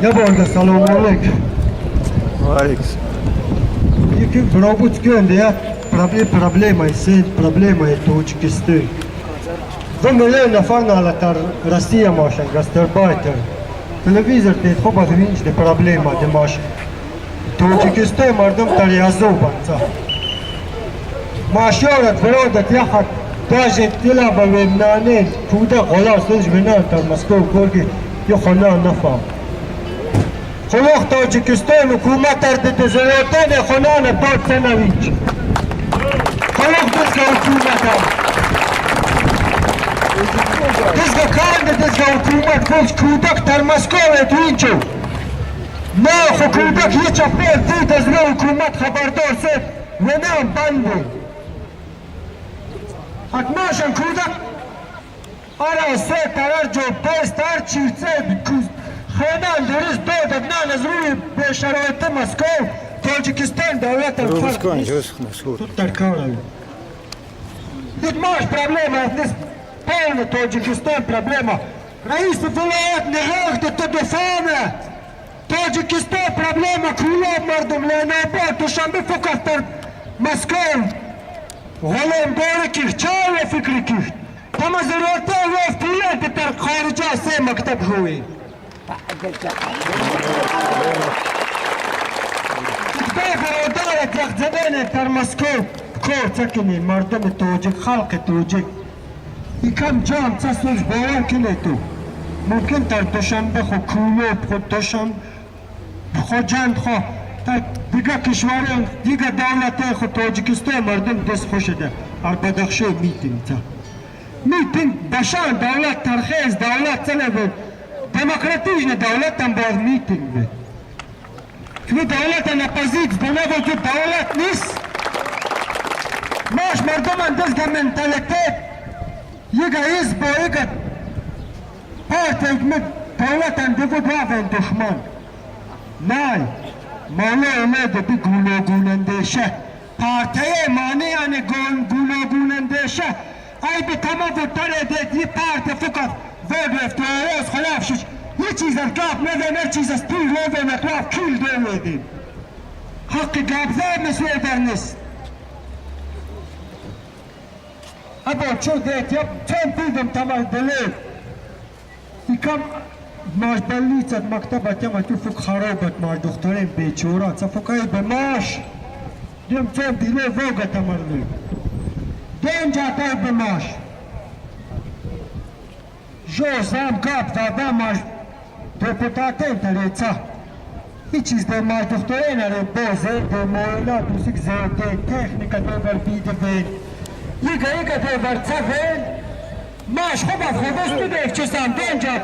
Я борда салом алейкум. Валейкум. Яки бробут кönde ya проблема сен проблема Тоҷикистон. 2 миллион нафар налатар Россия машан гастарбайтер. Телевизор дед хоб аз винч де проблема де маш. Тоҷикистон мардум тар язубан. Машорат برادت یخت даже تلعب ومنانين كودا خلاص ليش بنان تر مسكو كورجي يخنا نفهم خلاص تاجيكستان حكومة تر دزواتين خنان باد سنويج خلاص دزگا حكومة دزگا کار دزگا حكومة كوش كودك تر مسكو توينچو نه خو کودک یه چپر دید از حکومت خبردار سد و نه بنده حتماشن کودک آره سه ترر جو پس تر چیرسه خیدان درست دادد نه از روی به شرایط مسکو تاجیکستان دولت فرق نیست. Тут торкали. Тут маш проблема, здесь полный Таджикистан проблема. Раис вилаят нигах до телефона. Таджикистан проблема, кулاب мардум Ленабад, Душанбе фокус дар Москва. غلام داره که چای فکر که تمام ضرورت و پول در خارج سه مکتب هوی. برادرت یک زبان در مسکو کار تکنی مردم توجک خلق توجک یکم جام تسوش باور کنه تو ممکن در دوشنبه خو کولوب خو دوشنبه خو جند خو در دیگه کشور دیگه دولت خو تاجیکستان مردم دست خوش ده هر بدخشه میتینگ تا میتینگ بشان دولت ترخیز دولت سنه دموکراتیژ دولت هم باید میتینگ بید که دولت نپذید به که دولت نیست ماش مردم دست در منتالیتت یک حزب با یک پارت دولت هم دیگه واقعا دشمن نه مالا اومده بی گوناگون اندیشه پارتیه معنی یعنی گوناگون اندیشه ای به تمام وطن دید یه پارت فقط وقف تواز خلاف شش یه چیز از گپ نده نه چیز از پول نده نه خلاف کل دویدیم حق گپ مثل در نیست ابا چو دیت یا چند دیدم تمام دلیل یکم ماش بلیتت مکتبت یما تو فک خرابت ماش دخترین بیچورات سفکای به ماش دیم چند دیله وگا تمرلی دیم جاتای به ماش جو زام گپ دادا ماش deputaten تریца هیچ چیز در ماش دخترین اره بازه در مویلات موسیق زیده تکنیکا دور بیده بین یکا یکا دور څفین ماش خوب از خودش بده چسان دنجا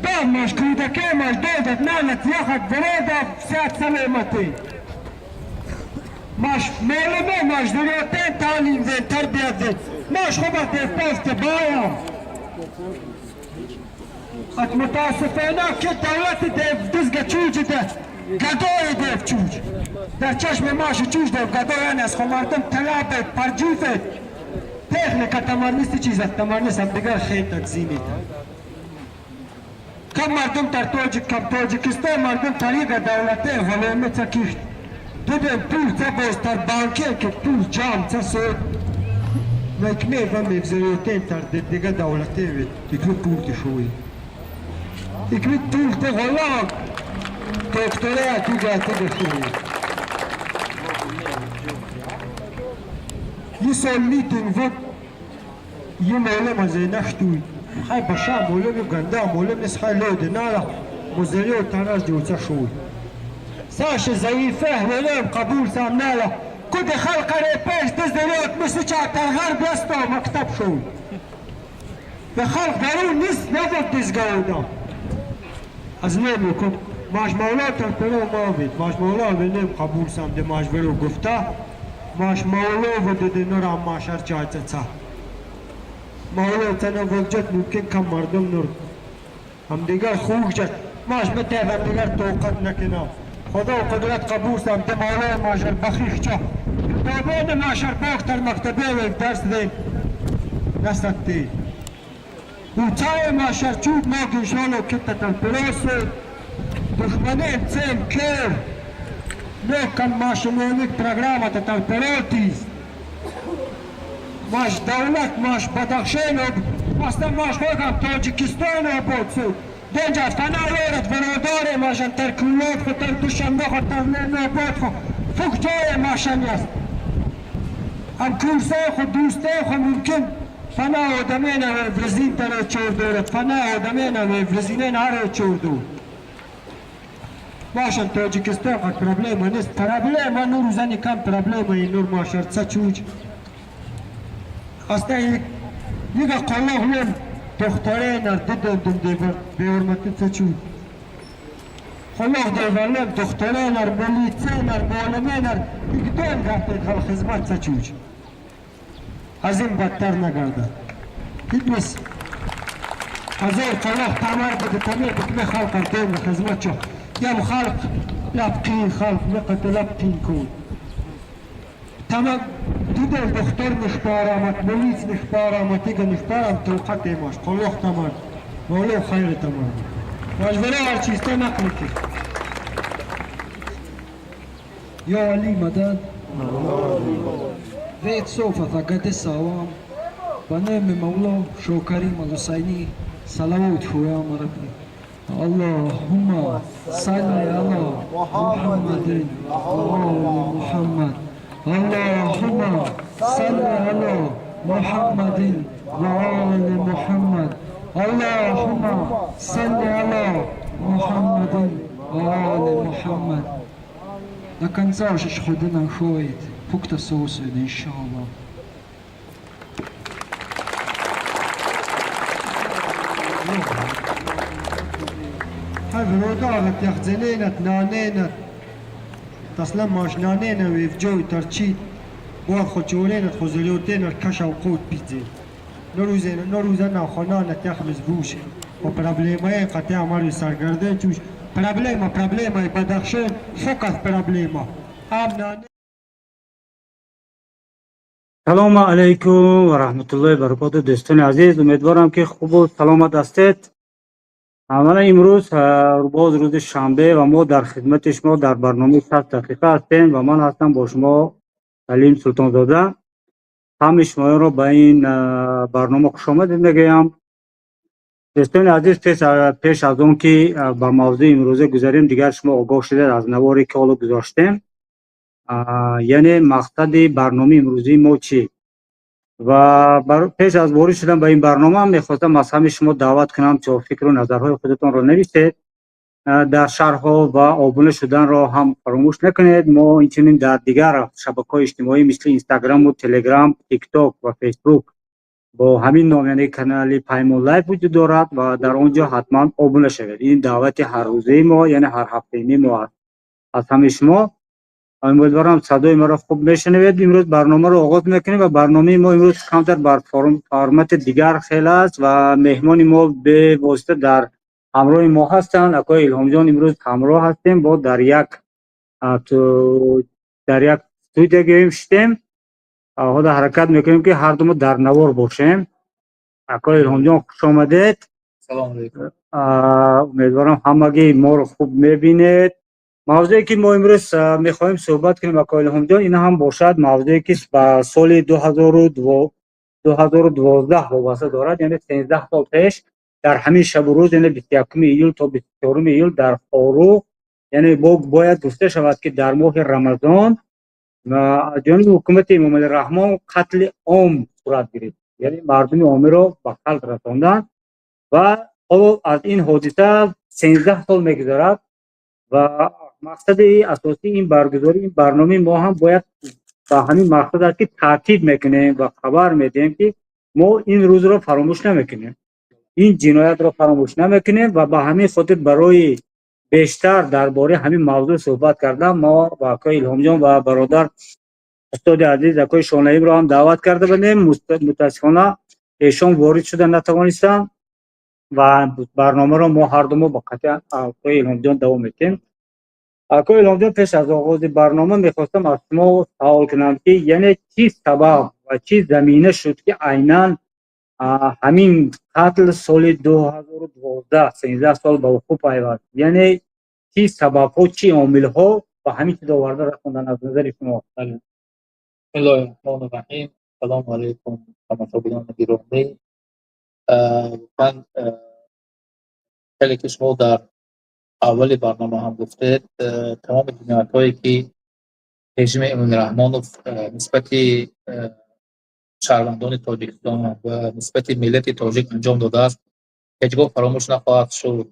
دام ماش کودکه ماش دودت نانت یخت ورودا سیاد سلامتی ماش معلمه ماش دروتین تعلیم زین تربیت زین ماش خوب از پست بایم ات متاسفانه که دولت دیو دزگه چوج ده گدای دیو چوج در چشم ماش چوج دیو گدای از خو مردم طلب پرجوفت تکنیکا تمام نیست چیز تمام نیست هم دیگر خیلی تقسیمی کم مردم در تاجیک کم تاجیکستان مردم طریق دولته غلامه تکیشت دیدم پول تا باز در بانکه که پول جمع تا سود مکمه و مفزریتین در دیگه دولته وید دیگه پول تشوی دیگه پول تا غلام دکتره دیگه تشوی یه سال میتینگ بود یه معلم از نشتوی خی بشا معلم گنده معلم نیست خی لوده نه مزری و تناش دیوتا شوی ساش ضعیفه ولم قبول سام نه کد خلق ره پیش دزدریات مثل چه در غرب است مکتب شوی به خلق درون نیست نبود دزگاه از نمیکن ماش مولا تر پرو ما بید ماش مولا نیم قبول سام ده ماش برو گفته ماش مولا و ده نورم ماش هر جای تا مولا تنها وجد ممکن کم مردم نور هم دیگر خوب جد ماش مته هم دیگر توقت نکنم خدا و قدرت قبول سام ده مولا ماشر بخیش چه بابان ماشر باک در مکتبه و درس دین نستتی و تای ماشر چوب ما گنشالو کتت الپراسو Душманен цем кер. Нокан машиноник программа татар перотис. Маш давлат, маш Бадахшен, аслан маш хокам Тоҷикистон обод суд. Денҷа фана ёрат бародаре машан тар Кулоб хо, тар Душанбе хо, тар Ленобод хо. Фук ҷое машан аст. Ам курсаи хо, дӯстаи хо мумкин фана одамена врезин таре чор дорад, фана одамена врезинен аре чор дор. Машан Тоҷикистон қад проблема нест. Проблема нур зани кам проблема и нур машар ца чуч. Аста ига қолоғ лем духтаре нар дидем девар беҳурматӣ ца чуч. Қолоғ деварлем духтаре нар, милиция нар, муаллиме нар игдон гафтед хал хизмат ца чуч. Аз ин бадтар нагардад. Ибнис ҳазор қолоғ тамар биде тамер бикме халқ ардем хизмат чо. Ям халқ лабқин халқ меқате лабқин кун. Тамам дудел духтар нихпарамат, милиц нихпарамат, ига нихпарам тоқат эмаш, қолоқ тамар, моло хайр тамар. Мажвара ҳар чиста нақл ки. يا علي مدد ويت سوف فقد السوام بنام مولا شو كريم الحسيني صلوات يا ربي اللهم صل على محمد وآل محمد اللهم صل على محمد وآل محمد اللهم صل على محمد وآل محمد. До конца уже шходина ходит. Пукта соусует, иншаллах. Ҳай яхзененат наненат таслам маш нанена вевҷои тарчид бояд хочоренат хозелиотенат кашав қут пидзе норӯзена норӯзана хонанат яхмез вуш ва проблемаи қати амари саргарден чуш проблема проблемаи Бадахшен фокат проблема ам нане. Салому алайкум ва раҳматуллоҳи баракоту, дӯстони азиз, умедворам, ки хубу саломат ҳастед. Аввала имрӯз боз рӯзи шанбе ва мо дар хидмати шумо дар барномаи 60 дақиқа ҳастем ва ман ҳастам бо шумо Салим Султонзода. Ҳамаи шумоёнро ба ин барнома хушомадед мегӯям. Дӯстони азиз, пеш аз он ки ба мавзӯи имрӯза гузарем, дигар шумо огоҳ шудед аз наворе, ки ҳоло гузоштем, яъне мақсади барномаи имрӯзии мо чӣ. Ва пеш аз ворид шудан ба ин барнома мехостам аз ҳамаи шумо даъват кунам, то фикру назарҳои худатонро нависед дар шарҳҳо ва обуна шуданро ҳам фаромӯш накунед. Мо инчунин дар дигар шабакаҳои иҷтимоӣ, мисли Инстаграму Телеграм, Тикток ва Фейсбук бо ҳамин ном, яъне канали Паймон Лайф вуҷуд дорад ва дар он ҷо ҳатман обуна шавед. Ин даъвати ҳаррӯзаи мо, яъне ҳарҳафтаини мо аст аз ҳамаи шумо. Умедворам, садои маро хуб мешунавед. Имрӯз барномаро оғоз мекунем ва барномаи мо имрӯз камтар бар формати дигар хел аст ва меҳмони мо бевосита дар ҳамроҳи мо ҳастанд. Акои Илҳомҷон, имрӯз ҳамроҳ ҳастем, бо дар як студия гӯем шитем. Ҳоло ҳаракат мекунем, ки ҳардумо дар навор бошем. Акои Илҳомҷон, хуш омадед. Салому алайкум. Умедворам, ҳамагӣ моро хуб мебинед. Мавзӯе, ки мо имрӯз мехоҳем суҳбат кунем, акои Илҳомҷон, ин ҳам бошад мавзӯе, ки ба соли 2012 вобаста дорад, яъне 13 сол пеш дар ҳамин шабу рӯз, яъне 21 июл то 24 июл дар Хоруғ, яъне бояд гуфта шавад, ки дар моҳи Рамазон аз ҷониби ҳукумати Эмомалӣ Раҳмон қатли ом сурат гирифт, яъне мардуми омиро ба қатл расонданд. Ва ҳоло аз ин ҳодиса 13 сол мегузарад ва мақсади асосии ин баргузории ин барномаи мо ҳам бояд ба ҳамин мақсад аст, ки таъкид мекунем ва хабар медиҳем, ки мо ин рӯзро фаромӯш намекунем, ин ҷиноятро фаромӯш намекунем. Ва ба ҳамин хотир барои бештар дар бораи ҳамин мавзӯъ суҳбат кардан мо ба акои Илҳомҷон ва бародар, устоди азиз, акои Шонаимро ҳам даъват карда будем. Мутаассифона, эшон ворид шуда натавонистанд ва барномаро мо ҳардумо бо қатъи акои Илҳомҷон давом медиҳем. Акои Илҳомҷон, пеш аз оғози барнома мехостам аз шумо савол кунам, ки яъне чӣ сабаб ва чӣ замина шуд, ки айнан ҳамин қатл соли 2012, 13 сол ба вуқӯъ пайваст, яъне Чӣ сабабҳо, чӣ омилҳо ба ҳамин чиз оварда расондан аз назари шумо? Бале. Бисмиллоҳи раҳмони раҳим. Салому алайкум, тамошобинони гиромӣ. Ман, хеле ки шумо дар аввали барнома ҳам гуфтед, тамоми ҷиноятҳое, ки режими Эмомалӣ Раҳмонов нисбати шаҳрвандони Тоҷикистон ва нисбати миллати тоҷик анҷом додааст, ҳеҷ гоҳ фаромӯш нахоҳад шуд.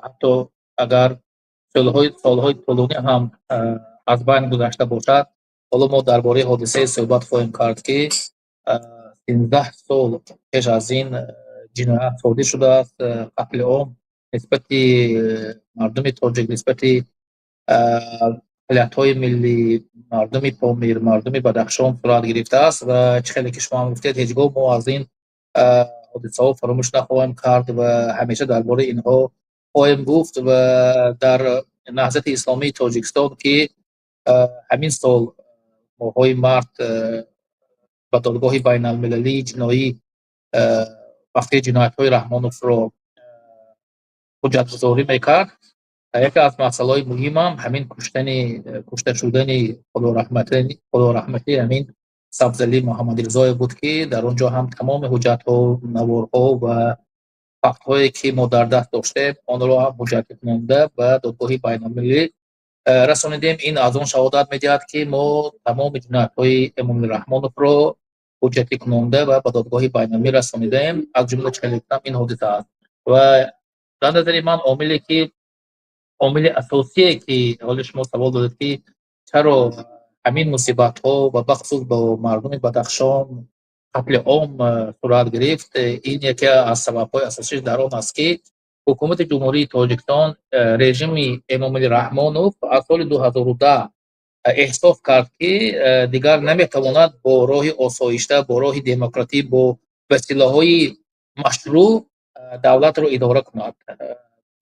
Ҳатто агар солҳои тӯлонӣ ҳам аз байн гузашта бошад. Ҳоло мо дар бораи ҳодисае суҳбат хоҳем кард, ки 13 сол пеш аз ин ҷиноят содир шудааст, қатли ом нисбати мардуми тоҷик, нисбати ақаллиятҳои миллӣ, мардуми Помир, мардуми Бадахшон сурат гирифтааст. Ва чӣ хеле ки шумо ҳам гуфтед, ҳеҷ гоҳ мо аз ин ҳодисаҳо фаромӯш нахоҳем кард ва ҳамеша дар бораи инҳо хоҳем гуфт. Ва дар Наҳзати Исломии Тоҷикистон, ки ҳамин сол моҳҳои март ба Додгоҳи байналмилалии ҷиноӣ вақте ҷиноятҳои Раҳмоновро ҳуҷҷатгузорӣ мекард, яке аз масъалаҳои муҳимам ҳамин куштани, кушта шудани, худораҳматӣ, ҳамин Сабзалӣ Муҳаммадризоев буд, ки дар он ҷо ҳам тамоми ҳуҷҷатҳо, наворҳо ва фактҳое, ки мо дар даст доштем, онро ҳам ҳуҷҷатикунонда ба Додгоҳи байналмилалӣ расонидем. Ин аз он шаҳодат медиҳад, ки мо тамоми ҷиноятҳои Эмомалӣ Раҳмоновро ҳуҷҷатикунонда ва ба Додгоҳи байналмилалӣ расонидаем. Аз ҷумла, чӣ хеле гуфтам, ин ҳодиса аст. Ва дар назари ман, омиле ки омили асосие, ки ҳоли шумо савол додед, ки чаро ҳамин мусибатҳо ва бахусус бо мардуми Бадахшон қатли ом сурат гирифт, ин яке аз сабабҳои асосиш дар он аст, ки ҳукумати Ҷумҳурии Тоҷикистон, режими Эмомалӣ Раҳмонов аз соли 2010 эҳсос кард, ки дигар наметавонад бо роҳи осоишта, бо роҳи демократӣ, бо василаҳои машрӯъ давлатро идора кунад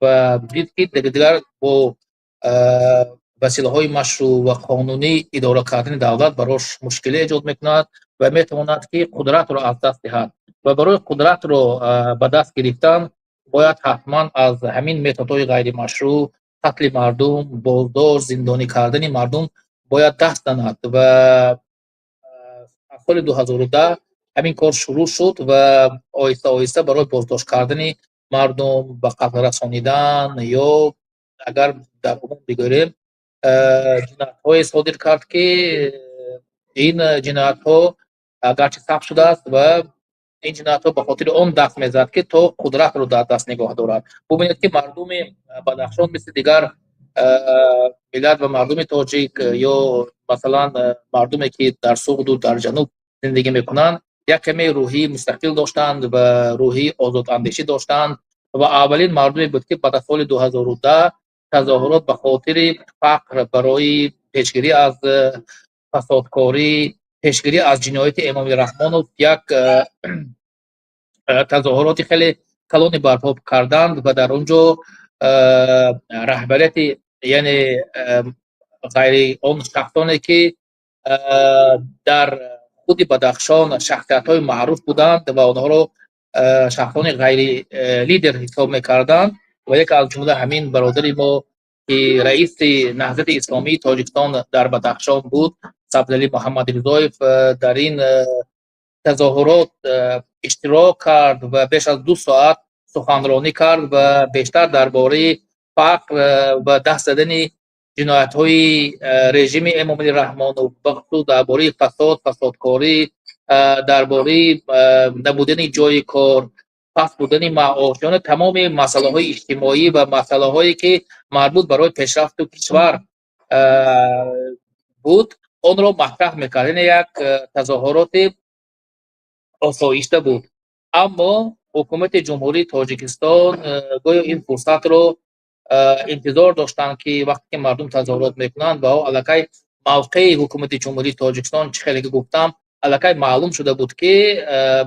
ва дид, ки дигар бо василаҳои машрӯъ ва қонунӣ идора кардани давлат барош мушкилӣ эҷод мекунад ва метавонад, ки қудратро аз даст диҳад. Ва барои қудратро ба даст гирифтан бояд ҳатман аз ҳамин методҳои ғайримашрӯъ, қатли мардум, боздошт, зиндонӣ кардани мардум бояд даст занад. Ва аз соли 2010 ҳамин кор шурӯъ шуд ва оҳиста оҳиста барои боздошт кардани мардум, ба қатл расонидан ё агар дар умум бигӯрем, ҷиноятҳое содир кард, ки ин ҷиноятҳо агарчи сабт шудааст ва ин ҷиноятҳо ба хотири он даст мезад, ки то қудратро дар даст нигоҳ дорад. Бубинед, ки мардуми Бадахшон мисли дигар миллат ва мардуми тоҷик ё масалан мардуме, ки дар Суғду дар ҷануб зиндагӣ мекунанд, як каме рӯҳии мустақил доштанд ва рӯҳии озодандешӣ доштанд. Ва аввалин мардуме буд, ки баъд аз соли 2010 тазоҳурот ба хотири фақр, барои пешгирӣ аз фасодкорӣ, пешгирӣ аз ҷинояти Эмомалӣ Раҳмонов як тазоҳуроти хеле калоне барпо карданд. Ва дар он ҷо раҳбарияти, яъне ғайри он шахсоне, ки дар худи Бадахшон шахсиятҳои маъруф буданд ва онҳоро шахсони ғайри лидер ҳисоб мекарданд, ва яке аз ҷумла ҳамин бародари мо, ки раиси Наҳзати Исломии Тоҷикистон дар Бадахшон буд, Сабзалӣ Муҳаммадризоев, дар ин тазоҳурот иштирок кард ва беш аз 2 соат суханронӣ кард ва бештар дар бораи фақр ва даст задани ҷиноятҳои режими Эмомалӣ Раҳмонов, бахусус дар бораи фасод, фасодкорӣ, дар бораи набудани ҷойи кор, паст будани маош, яъне тамоми масъалаҳои иҷтимоӣ ва масъалаҳое, ки марбут барои пешрафту кишвар буд, онро матраҳ мекард. Яъне як тазоҳуроти осоишта буд. Аммо ҳукумати Ҷумҳурии Тоҷикистон гӯё ин фурсатро интизор доштанд, ки вақте ки мардум тазоҳурот мекунанд ва аллакай мавқеи ҳукумати Ҷумҳурии Тоҷикистон, чӣ хеле ки гуфтам, аллакай маълум шуда буд, ки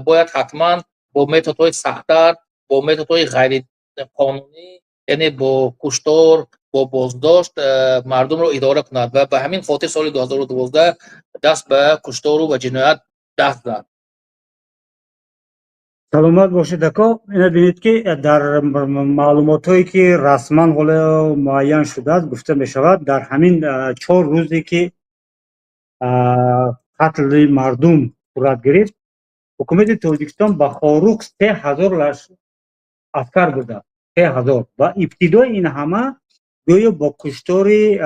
бояд ҳатман бо методҳои сахттар, бо методҳои ғайриқонунӣ, яъне бо куштор, бо боздошт мардумро идора кунад ва ба ҳамин хотир соли 2012 даст ба куштору ва ҷиноят даст зад. Саломат бошед, ако. Ина бинед, ки дар маълумотҳое, ки расман ҳоло муайян шудааст, гуфта мешавад, дар ҳамин 4 рӯзе, ки қатли мардум сурат гирифт, ҳукумати Тоҷикистон ба Хоруғ 3000 аскар бурдааст, 3000. Ва ибтидои ин ҳама гӯё бо куштори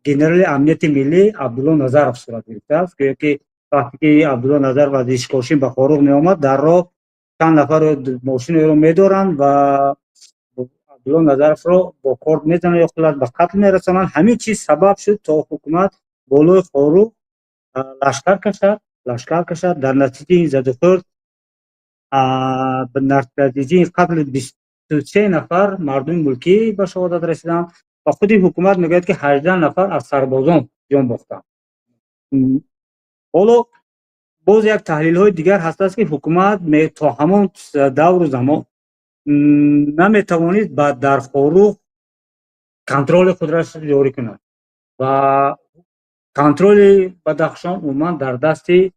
генерали амнияти миллӣ Абдулло Назаров сурат гирифтааст. Гӯё ки вақте ки Абдулло Назаров аз Ишкошим ба Хоруғ меомад, дар роҳ чанд нафар мошинеро медоранд ва Абдулло Назаровро бо корд мезананд ё хулас ба қатл мерасонанд. Ҳамин чиз сабаб шуд, то ҳукумат болои Хоруғ лашкар кашад. Дар натиҷаи ин задухӯрд, дар натиҷаи ин қатли 23 нафар мардуми мулкӣ ба шаҳодат расиданд ва худи ҳукумат мегӯяд, ки 18 нафар аз сарбозон ҷон бохтанд. Ҳоло боз як таҳлилҳои дигар ҳастааст, ки ҳукумат то ҳамон давру замон наметавонист ба дар Хоруғ контроли худро ҷорӣ кунад ва контроли Бадахшон умуман дар дасти,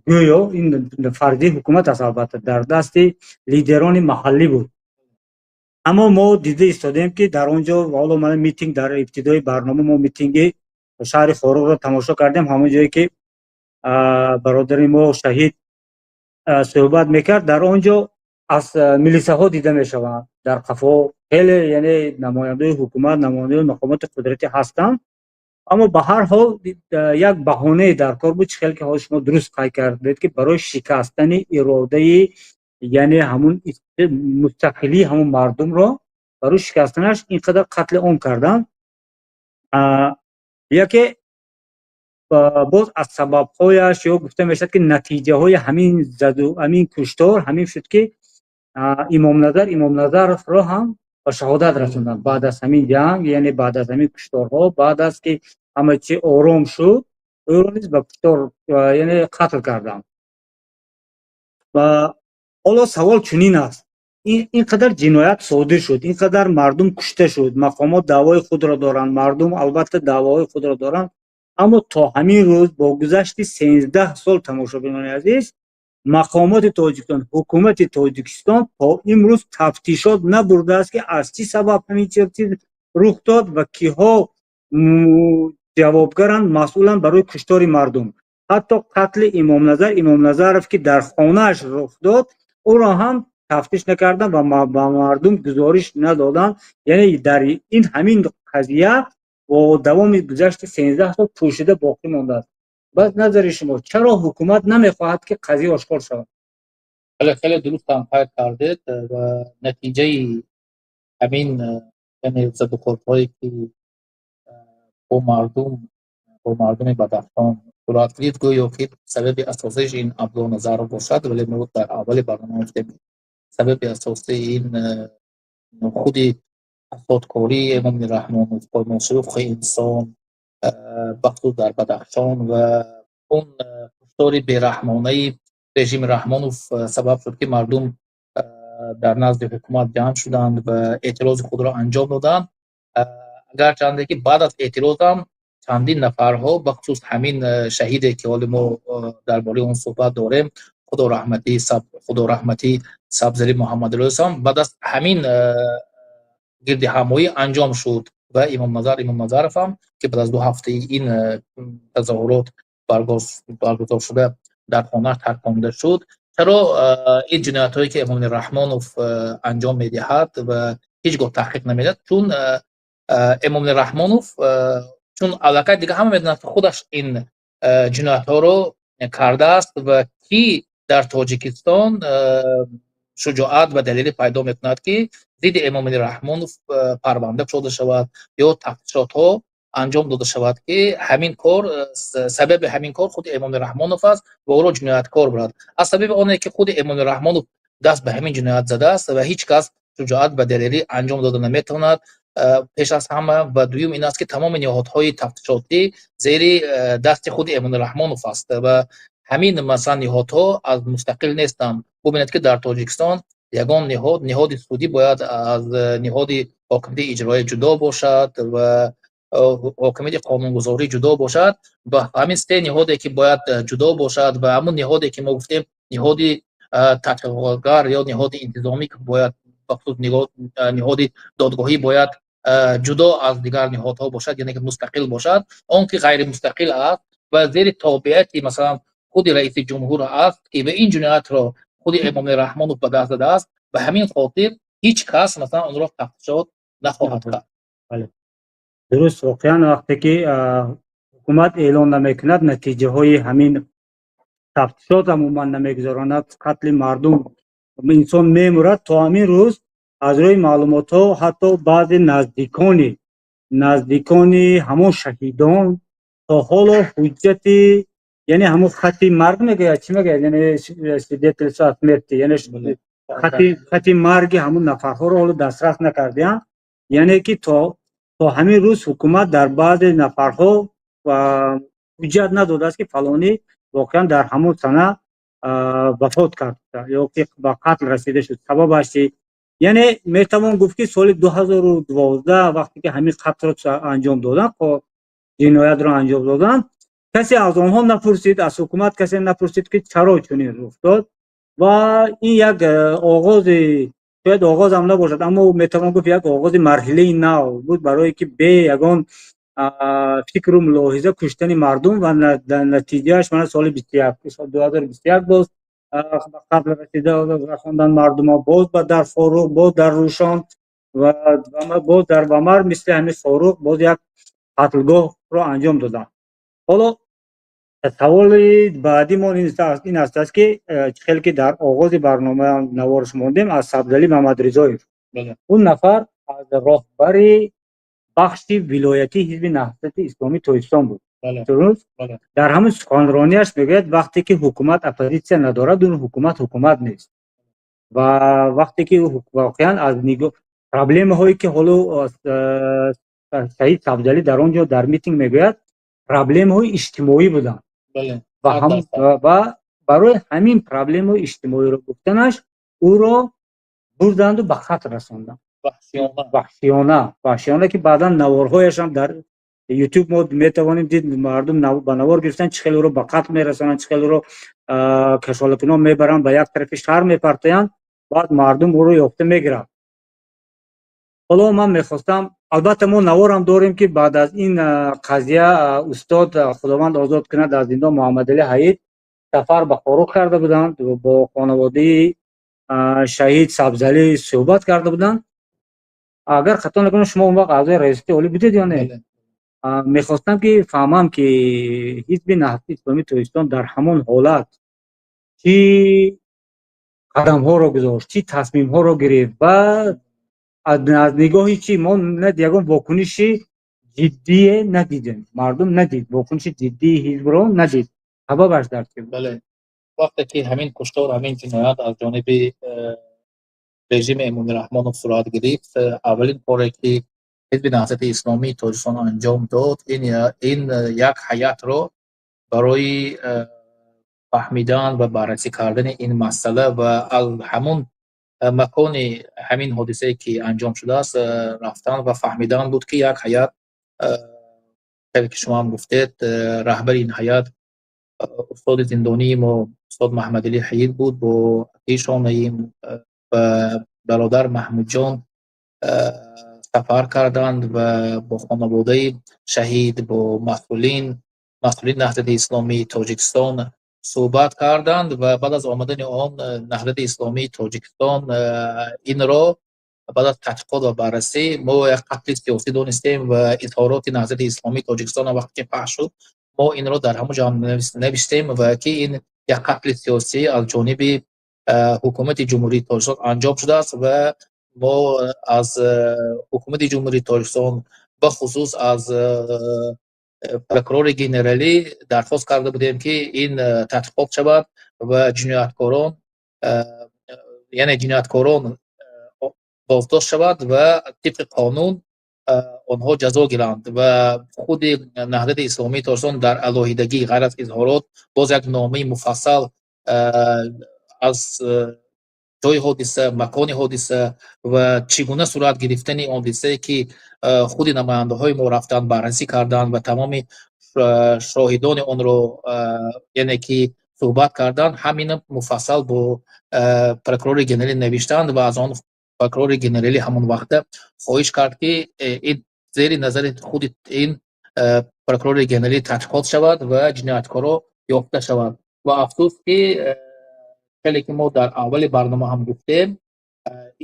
гӯё ин фарзии ҳукумат аст, албатта, дар дасти лидерони маҳаллӣ буд. Аммо мо дида истодем, ки дар он ҷо ҳоло мана митинг, дар ибтидои барнома мо митинги шаҳри Хоруғро тамошо кардем, ҳамон ҷое ки бародари мо шаҳид суҳбат мекард. Дар он ҷо аз милисаҳо дида мешаванд дар қафо, хеле, яъне намояндаи ҳукумат, намояндаи мақомоти қудратӣ ҳастанд. Аммо ба ҳар ҳол як баҳонае дар кор буд, чӣ хеле ки ҳозир шумо дуруст қайд кардед, ки барои шикастани иродаи, яъне ҳамун мустақилии ҳамун мардумро барои шикастанаш ин қадар қатли ом карданд. Яке боз аз сабабҳояш ё гуфта мешавад, ки натиҷаҳои ҳамин заду ҳамин куштор ҳамин шуд, ки Имомназар Имомназаровро ҳам ба шаҳодат расонданд. Баъд аз ҳамин ҷанг, яъне баъд аз ҳамин кушторҳо, баъд аз ки ҳама чи ором шуд, ӯро низ ба куштор, яъне қатл карданд. Ва ҳоло савол чунин аст: ин қадар ҷиноят содир шуд, ин қадар мардум кушта шуд, мақомот даъвои худро доранд, мардум албатта даъвоҳои худро доранд, аммо то ҳамин рӯз, бо гузашти 13 сол, тамошобинони азиз, мақомоти Тоҷикистон, ҳукумати Тоҷикистон то имрӯз тафтишот набурдааст, ки аз чӣ сабаб ҳамин чиз рух дод ва киҳо ҷавобгаранд, масъуланд барои куштори мардум. Ҳатто қатли Имомназар Имомназаров, ки дар хонааш рух дод, ӯро ҳам тафтиш накарданд ва ба мардум гузориш надоданд. Яъне дар ин ҳамин қазия бо давоми гузашти 13 сол пӯшида боқӣ мондааст. Ба назари шумо, чаро ҳукумат намехоҳад, ки қазия ошкор шавад? Хеле, хеле дуруст ҳам қайд кардед. Ва натиҷаи ҳамин, яъне задухӯрдҳое, ки бо мардуми Бадахшон сурат гирифт, гӯё ки сабаби асосиаш ин Абдулло Назаров бошад, вале мо дар аввали барнома гуфтем, сабаби асосии ин худи фасодкории Эмомалӣ Раҳмонов, поймолшавии ҳуқуқи инсон, бахусус дар Бадахшон, ва он куштори бераҳмонаи режими Раҳмонов сабаб шуд, ки мардум дар назди ҳукумат ҷамъ шуданд ва эътирози худро анҷом доданд. Агарчанде ки баъд аз эътирозам чандин нафарҳо, бахусус ҳамин шаҳиде, ки ҳоли мо дар бораи он суҳбат дорем, худо раҳматӣ Сабзалӣ Муҳаммадалиёсам, баъд аз ҳамин гирдиҳамоӣ анҷом шуд ва Имомназар Имомназаров ҳам, ки баъд аз 2 ҳафтаи ин тазоҳурот баргузор шуда, дар хона тарконда шуд. Чаро ин ҷиноятҳое, ки Эмомалӣ Раҳмонов анҷом медиҳад ва ҳеҷ гоҳ таҳқиқ намедиҳад? Чун Эмомалӣ Раҳмонов, чун аллакай дига ҳама медонад, ки худаш ин ҷиноятҳоро кардааст. Ва кӣ дар Тоҷикистон шуҷоат ва далеле пайдо мекунад, ки зидди Эмомалӣ Раҳмонов парванда кушода шавад ё тафтишотҳо анҷом дода шавад, ки ҳамин кор, сабаби ҳамин кор худи Эмомалӣ Раҳмонов аст ва ӯро ҷинояткор бурад? Аз сабаби оне ки худи Эмомалӣ Раҳмонов даст ба ҳамин ҷиноят задааст ва ҳеҷ кас шуҷоат ва далелӣ анҷом дода наметавонад, пеш аз ҳама. Ва дуюм ин аст, ки тамоми ниҳодҳои тафтишотӣ зери дасти худи Эмомалӣ Раҳмонов аст ва ҳамин, масалан, ниҳодҳо аз мустақил нестанд. Бубинед, ки дар Тоҷикистон ягон ниҳод, ниҳоди судӣ бояд аз ниҳоди ҳокимияти иҷроия ҷудо бошад ва ҳокимияти қонунгузорӣ ҷудо бошад. Ва ҳамин се ниҳоде, ки бояд ҷудо бошад, ва ҳамун ниҳоде, ки мо гуфтем, ниҳоди Таҳқиқотгар ё ниҳоди интизомӣ бояд, бахусус ниҳоди додгоҳӣ, бояд ҷудо аз дигар ниҳодҳо бошад, яъне ки мустақил бошад. Он ки ғайримустақил аст ва зери тобеияти, масалан, худи раиси ҷумҳур аст, ки ба ин ҷиноятро худи Эмомалӣ Раҳмонов ба даст задааст, ба ҳамин хотир ҳеҷ кас, масалан, онро тафтишот нахоҳад кард. Бале, дуруст. Воқеан, вақте ки ҳукумат эълон намекунад, натиҷаҳои ҳамин тафтишот умуман намегузаронад, қатли мардум, инсон мемурад. То ҳамин рӯз аз рӯи маълумотҳо ҳатто баъзе наздикони ҳамон шаҳидон то ҳоло ҳуҷҷати, яъне ҳамон хати марг мегӯяд, чӣ мегӯяд, яъне свидетельство о смерти, яъне хати марги ҳамон нафарҳоро ҳоло дастрас накардаанд. Яъне ки то ҳамин рӯз ҳукумат дар баъзе нафарҳо ҳуҷҷат надодааст, ки фалонӣ воқеан дар ҳамон сана вафот кард ё ки ба қатл расида шуд, сабабаш чи. Яъне метавон гуфт, ки соли 2012, вақте ки ҳамин қатлро анҷом доданд, ҷиноятро анҷом доданд, касе аз онҳо напурсид, аз ҳукумат касе напурсид, ки чаро чунин рух дод. Ва ин як оғози, шояд оғозам набошад, аммо метавон гуфт, як оғози марҳилаи нав буд, барое ки бе ягон фикру мулоҳиза куштани мардум ва натиҷааш мана соли 2021 боз ба қатл расида расондан мардума, боз ба дар Форуғ, боз дар Рӯшон ва боз дар Вамар, мисли ҳамин Форуғ, боз як қатлгоҳро анҷом доданд. Ҳоло саволи баъдимон ин аст, ки чӣ хеле ки дар оғози барнома наворш мондем аз Сабзалӣ Мамадризоев, он нафар аз роҳбари бахши вилоятии Ҳизби Наҳзати Исломии Тоҷикистон буд, дуруст? Дар ҳамин суханронияш мегӯяд, вақте ки ҳукумат оппозитсия надорад, он ҳукумат ҳукумат нест. Ва вақте ки воқеан аз нигоҳ проблемаҳое ки ҳоло шаҳид Сабзалӣ дар он ҷо дар митинг мегӯяд, проблемаҳои иҷтимоӣ буданд ва барои ҳамин проблемаҳои иҷтимоиро гуфтанаш ӯро бурданду ба қатл расонданд ваҳшиёна, ваҳшиёна, ки баъдан наворҳояшам дар Ютуб мо метавонем дид, мардум ба навор гирифтан, чӣ хел ӯро ба қатл мерасонанд, чӣ хел ӯро кашолакунон мебаранд, ба як тарафи шаҳр мепартоянд, баъд мардум ӯро ёфта мегиранд. Ҳоло ман мехостам, албатта мо наворам дорем, ки баъд аз ин қазия устод, Худованд озод кунад аз зиндон, Муҳаммадалӣ Ҳаид сафар ба Хоруғ карда буданд, бо хонаводаи шаҳид Сабзалӣ суҳбат карда буданд. Агар хато накунам, шумо он вақт аъзои раёсати олӣ будед ё не? Мехостам ки фаҳмам, ки Ҳизби Наҳзати Исломии Тоҷикистон дар ҳамон ҳолат чӣ қадамҳоро гузошт, чӣ тасмимҳоро гирифт ва аз нигоҳи чӣ мо ягон вокуниши ҷиддие надидем, мардум надид, вокуниши ҷиддии ҳизбро надид, сабабаш дар чӣ буд? Бале, вақте ки ҳамин куштор, ҳамин ҷиноят аз ҷониби режими Эмомалӣ Раҳмонов сурат гирифт, аввалин коре ки Ҳизби Наҳзати Исломии Тоҷикистон анҷом дод, ин як ҳайатро барои фаҳмидан ва баррасӣ кардани ин масъала ва аз ҳамон макони ҳамин ҳодисае ки анҷом шудааст рафтан ва фаҳмидан буд, ки як ҳайат, хеле ки шумо ҳам гуфтед, раҳбари ин ҳайат устоди зиндонии мо устод Маҳмадалӣ Ҳаид буд, бо акишон Наим ва бародар Маҳмудҷон сафар карданд ва бо хонаводаи шаҳид, бо масъулини Наҳзати Исломии Тоҷикистон суҳбат карданд. Ва баъд аз омадани он Наҳзати Исломии Тоҷикистон инро баъд аз таҳқиқот ва баррасӣ мо як қатли сиёсӣ донистем. Ва изҳороти Наҳзати Исломии Тоҷикистон вақте ки пахш шуд, мо инро дар ҳамон ҷо навиштем ва ки ин як қатли сиёсӣ аз ҷониби ҳукумати Ҷумҳурии Тоҷикистон анҷом шудааст. Ва мо аз ҳукумати Ҷумҳурии Тоҷикистон, бахусус аз прокурори генералӣ дархост карда будем, ки ин таҳқиқот шавад ва ҷинояткорон, яъне ҷинояткорон боздошт шавад ва тибқи қонун онҳо ҷазо гиранд. Ва худи Наҳзати Исломии Тоҷикистон дар алоҳидагӣ, ғайр аз изҳорот, боз як номаи муфассал аз ҷои ҳодиса, макони ҳодиса ва чӣ гуна сурат гирифтани он ҳодисае, ки худи намояндаҳои мо рафтанд, баррасӣ карданд ва тамоми шоҳидони онро, яъне ки Суҳбат кардан, ҳамина муфассал бо прокурори генералӣ навиштанд ва аз он прокурори генералӣ ҳамон вақта хоҳиш кард, ки ин зери назари худи ин прокурори генералӣ таҳқиқот шавад ва ҷинояткоро ёфта шавад. Ва афсӯс, ки хеле ки мо дар аввали барнома ҳам гуфтем,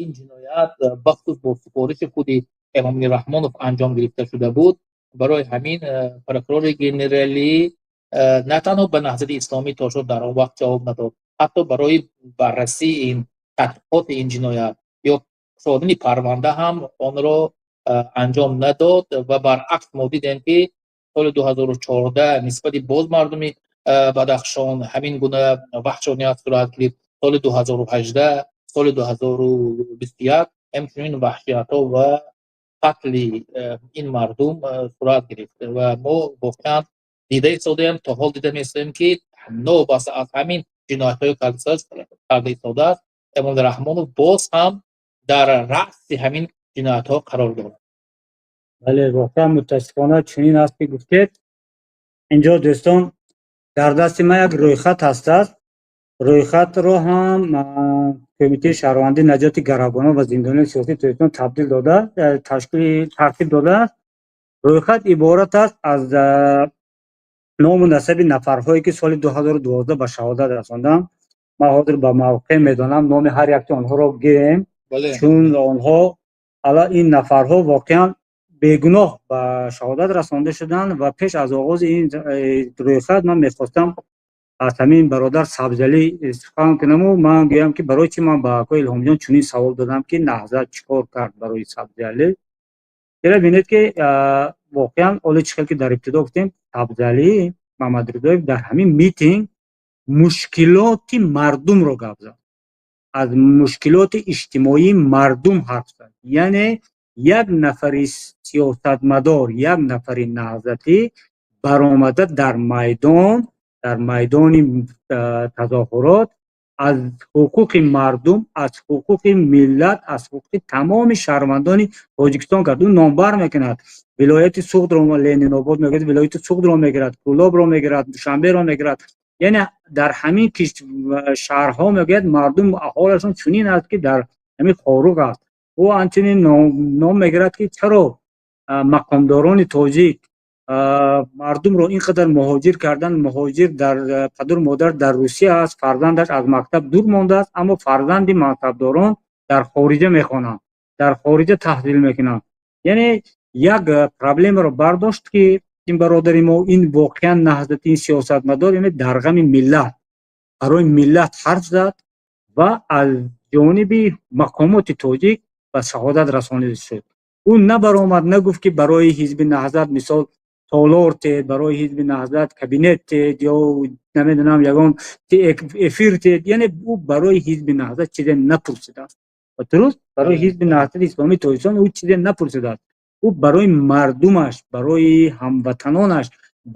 ин ҷиноят бахусус бо супориши худи Эмомалӣ Раҳмонов анҷом гирифта шуда буд. Барои ҳамин прокурори генералӣ на танҳо ба Наҳзати Исломии Тоҷикистон дар он вақт ҷавоб надод, ҳатто барои баррасии ин, таҳқиқоти ин ҷиноят ё кушодани парванда ҳам онро анҷом надод. Ва баръакс, мо дидем, ки соли 2014 нисбати боз мардуми Бадахшон ҳамин гуна ваҳшоният сурат гирифт. Соли 2018, соли 2021 ҳамчунин ваҳшиятҳо ва қатли ин мардум сурат гирифт. Ва мо воқеан дида истодаем, то ҳол дида меистоем, ки новобаста аз ҳамин ҷиноятҳое карда истодааст, Эмомалӣ Раҳмонов боз ҳам дар раъси ҳамин ҷиноятҳо қарор дорад. Бале, воқеан, мутаассифона, чунин аст, ки гуфтед. Инҷо, дӯстон, дар дасти ман як рӯйхат ҳастааст. Рӯйхатро ҳам Кумитаи шаҳрвандии наҷоти гаравгонон ва зиндониёни сиёсии Тоҷикистон табдил дода, ташкили тартиб додааст. Рӯйхат иборат аст аз ному насаби нафарҳое, ки соли 2012 ба шаҳодат расонданд. Ман ҳозир ба мавқеъ медонам, номи ҳар якти онҳоро гирем, чун онҳо ала ин нафарҳо воқеан бегуноҳ ба шаҳодат расонда шуданд. Ва пеш аз оғози ин рӯйхат ман мехостам аз ҳамин бародар Сабзалӣ сухан кунаму ман гӯям, ки барои чӣ ман ба акои Илҳомҷон чунин савол додам, ки Наҳзат чӣ кор кард барои Сабзалӣ. Ира бинед, ки воқеан оли чӣ хел ки дар ибтидо гуфтем, Сабзалӣ Мамадризоев дар ҳамин митинг мушкилоти мардумро гап зад, аз мушкилоти иҷтимоии мардум ҳарф зад. Яъне як нафари сиёсатмадор, як нафари наҳзатӣ баромада дар майдон, дар майдони тазоҳурот аз ҳуқуқи мардум, аз ҳуқуқи миллат, аз ҳуқуқи тамоми шаҳрвандони Тоҷикистон кард. Ӯ номбар мекунад вилояти Суғдро, Ленинобод мегӯяд, вилояти Суғдро мегирад, Кӯлобро мегирад, Душанберо мегирад. Яъне дар ҳамин шаҳрҳо, мегӯяд, мардум аҳолашон чунин аст, ки дар ҳамин Хоруғ аст. Ӯ ҳамчунин ном мегирад, ки чаро мақомдорони тоҷик мардумро ин қадар муҳоҷир кардан. Муҳоҷир дар падару модар дар Русия аст, фарзандаш аз мактаб дур мондааст, аммо фарзанди мансабдорон дар хориҷа мехонанд, дар хориҷа таҳсил мекунанд. Яъне як проблемаро бардошт, ки ин бародари мо, ин воқеан наҳзати, ин сиёсатмадор, яъне дар ғами миллат, барои миллат ҳарф зад ва аз ҷониби мақомоти тоҷик ба шаҳодат расонида шуд. Ӯ набаромад, нагуфт, ки барои ҳизби Наҳзат, мисол, толор тед, барои ҳизби Наҳзат кабинет тед ё намедонам, ягон эфир тед. Яъне ӯ барои ҳизби Наҳзат чизе напурсидааст. Дуруст, барои ҳизби Наҳзати Исломии Тоҷикистон ӯ чизе напурсидааст. Ӯ барои мардумаш, барои ҳамватанонаш,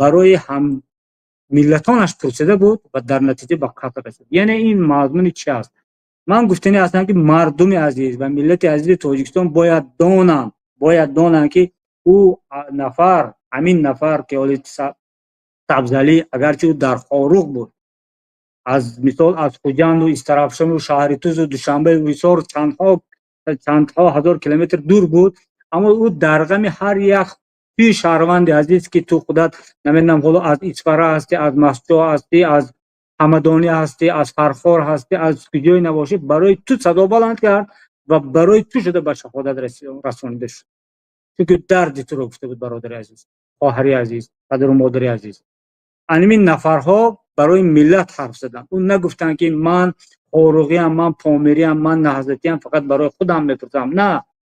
барои ҳаммиллатонаш пурсида буд ва дар натиҷа ба қатл расид. Яъне ин мазмуни чи аст? Ман гуфтанӣ ҳастам, ки мардуми азиз ва миллати азизи Тоҷикистон бояд донанд, ки ӯ нафар, ҳамин нафар, ки оли Сабзалӣ, агарчи ӯ дар Хоруғ буд, аз мисол, аз Хуҷанду Истаравшану шаҳри Тузу Душанбеу Ҳисор чандҳо ҳазор километр дур буд, аммо ӯ дар ғами ҳар як туи шаҳрванди азиз, ки ту худат намедонам, ҳоло аз Исфара ҳастӣ, аз Мастчоҳ ҳастӣ, аз Ҳамадонӣ ҳастӣ, аз Фархор ҳастӣ, аз куҷое набошӣ, барои ту садо баланд кард ва барои ту шуда ба шаҳодат расонида шуд, чунки дарди туро гуфта буд. Бародари азиз, хоҳари азиз, падару модари азиз, анамин нафарҳо барои миллат ҳарф заданд. Ӯ нагуфтанд, ки ман хоруғиам, ман помириам, ман наҳзатиам, фақат барои худам мепурсам. На,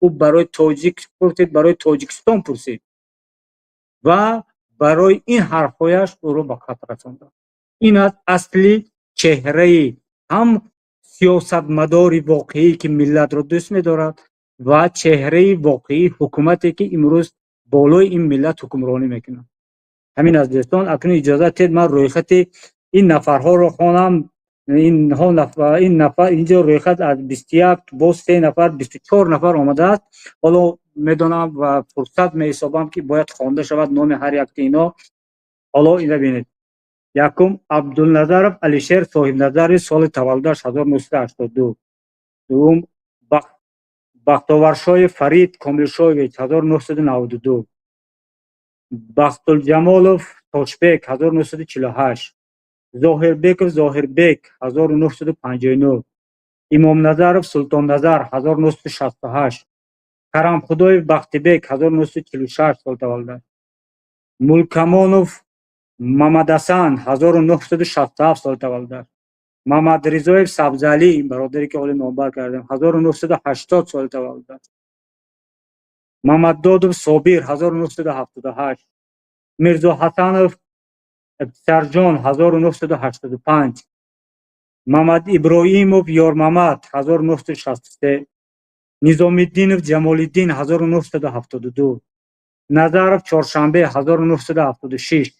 ӯ барои тоҷик пурсид, барои Тоҷикистон пурсид ва барои ин ҳарфҳояш ӯро ба қатл расонданд. Ин аст асли чеҳраи ҳам сиёсатмадори воқеӣ, ки миллатро дӯст медорад, ва чеҳраи воқеии ҳукумате, ки имрӯз болои ин миллат ҳукмронӣ мекунад. Ҳамин аст, дӯстон. Акнун иҷозат диҳед, ман рӯйхати ин нафарҳоро хонам. Инҳо, ин нафар, инҷо рӯйхат аз 21 боз се нафар, 24 нафар омадааст. Ҳоло медонам ва фурсат меҳисобам, ки бояд хонда шавад номи ҳар якти ино. Ҳоло ина бинед. Якум, Абдулназаров Алишер Соҳибназари, соли таваллудаш 1982. Дуввум, Бахтоваршоев Фарид Комилшоевич, 1992. Бахтулҷамолов Тошбек, 1948. Зоҳирбеков Зоҳирбек, 1959. Имомназаров Султонназар, 1968. Карамхудоев Бахтибек, 1946 сол таваллуд. Мулкамонов Мамадасан, 1967 сол таваллуд. Мамадризоев Сабзалӣ, ин бародаре ки ҳоло номбар кардем, 1980 соли таваллуд. Мамаддодов Собир, 1978. Мирзоҳасанов Писарҷон, 1985. Мамад Иброҳимов Ёрмамад, 1963. Низомиддинов Ҷамолиддин, 1972. Назаров Чоршанбе, 1976.